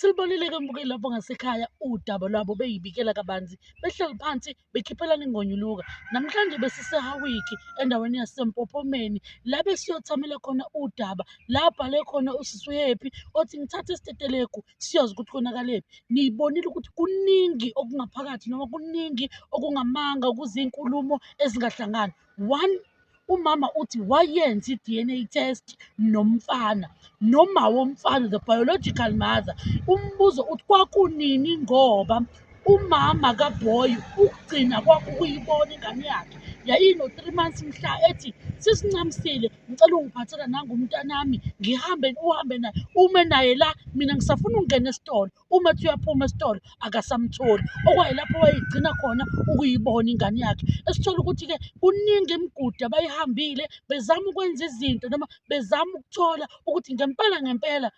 Silibonile-ke mbukeli lapho ngasekhaya udaba lwabo beyibikela kabanzi behleli phansi bekhiphelana ingonyuluka. Namhlanje besiseHawiki endaweni yaseMpophomeni la besiyothamela khona udaba la bhale khona usisi uHappy othi ngithathe isitetelegu siyozi ukuthi konakalепhi. Niyibonile ukuthi kuningi okungaphakathi noma kuningi okungamanga kuzinkulumo ezingahlangani. One, umama uthi wayenza i-DNA test nomfana noma womfana the biological mother. Umbuzo uthi kwakunini ngoba umama kaboy ukugcina kwakho ukuyibona ingane yakhe yayino-3 months mhla ethi sisincamisile ngicela ungiphathela nangu umntanami ngihambe uhambe naye ume naye la mina ngisafuna ukungena esitolo uma ethi uyaphuma esitolo akasamtholi okwayilapho wayegcina khona ukuyibona ingane yakhe esithola ukuthi-ke kuningi imigudu abayihambile bezama ukwenza izinto noma bezama ukuthola ukuthi ngempela ngempela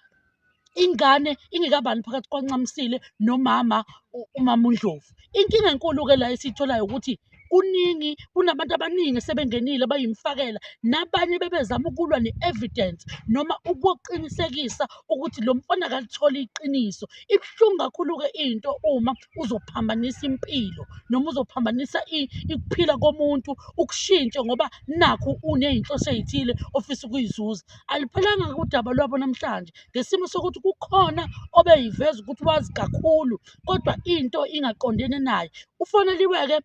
ingane ingekabani phakathi kwaNcamisile nomama umama uNdlovu. Inkinga enkulu-ke la esiyitholayo ukuthi kuningi kunabantu abaningi sebengenile bayimfakela nabanye bebezama ukulwa ne-evidence noma ukuqinisekisa ukuthi lo mfana akalitholi iqiniso. Ibuhlungu kakhulu-ke into uma uzophambanisa impilo noma uzophambanisa ukuphila komuntu ukushintshe ngoba nakhu uney'nhloso ey'thile ofisa ukuyizuza. Aliphelanga-ke udaba lwabo namhlanje ngesimo sokuthi kukhona obeyiveza ukuthi wazi kakhulu kodwa into ingaqondene naye. Ufoneliwe-ke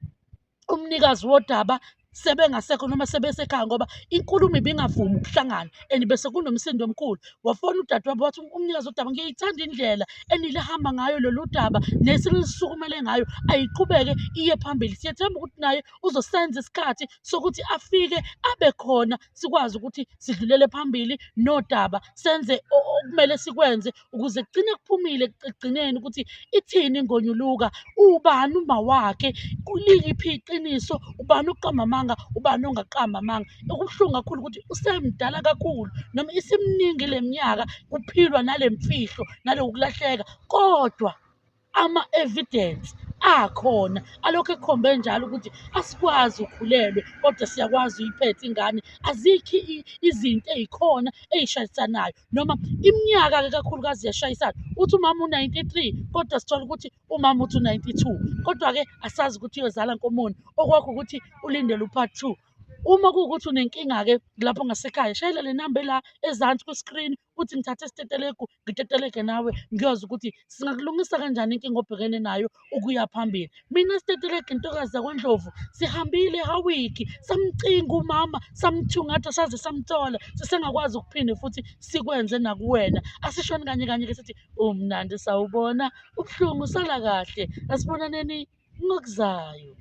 umnikazi wodaba sebengasekho noma sebesekhaya ngoba inkulumo ibingavumi ukuhlangana and bese kunomsindo omkhulu. Wafona udadewabo wathi umnikazi wodaba ngiyayithanda indlela enilihamba ngayo lolu daba nesilisukumele ngayo ayiqhubeke iye phambili. Siyethemba ukuthi naye uzosenza isikhathi sokuthi afike abe khona sikwazi ukuthi sidlulele phambili nodaba senze okumele sikwenze ukuze kugcine kuphumile ekugcineni ukuthi ithini ingonyuluka, ubani uma wakhe, liphi iqiniso, ubani oqamba amanga, ubani ongaqambi amanga. Okubuhlungu kakhulu ukuthi usemdala kakhulu noma isiminingi le minyaka kuphilwa nale mfihlo naloku kulahleka kodwa ama-evidence akhona alokhu ekhombe njalo ukuthi asikwazi ukhulelwe kodwa siyakwazi uyiphethe ingane. Azikho izinto ey'khona ey'shayisanayo noma iminyaka-ke kakhulukazi iyashayisana. Uthi umama u-93 kodwa sithola ukuthi umama uthi u-92 kodwa-ke asazi ukuthi uyozala nkomoni. Okwakho ukuthi ulindele u-part 2. Uma kuwukuthi unenkinga-ke lapho ngasekhaya shayela le namba ela ezansi kwi-screen uthi ngithathe isitetelegu ngitetelege nawe ngiyozwa ukuthi singakulungisa kanjani inkinga obhekene nayo ukuya phambili. Mina sitetelegu intokazi yakwaNdlovu sihambile eHawiki samcinga umama samthungatha saze samthola sisengakwazi ukuphinde futhi sikwenze nakuwena. Asishoni kanye kanye ke sithi umnandi sawubona ubuhlungu sala kahle asibonaneni ngokuzayo.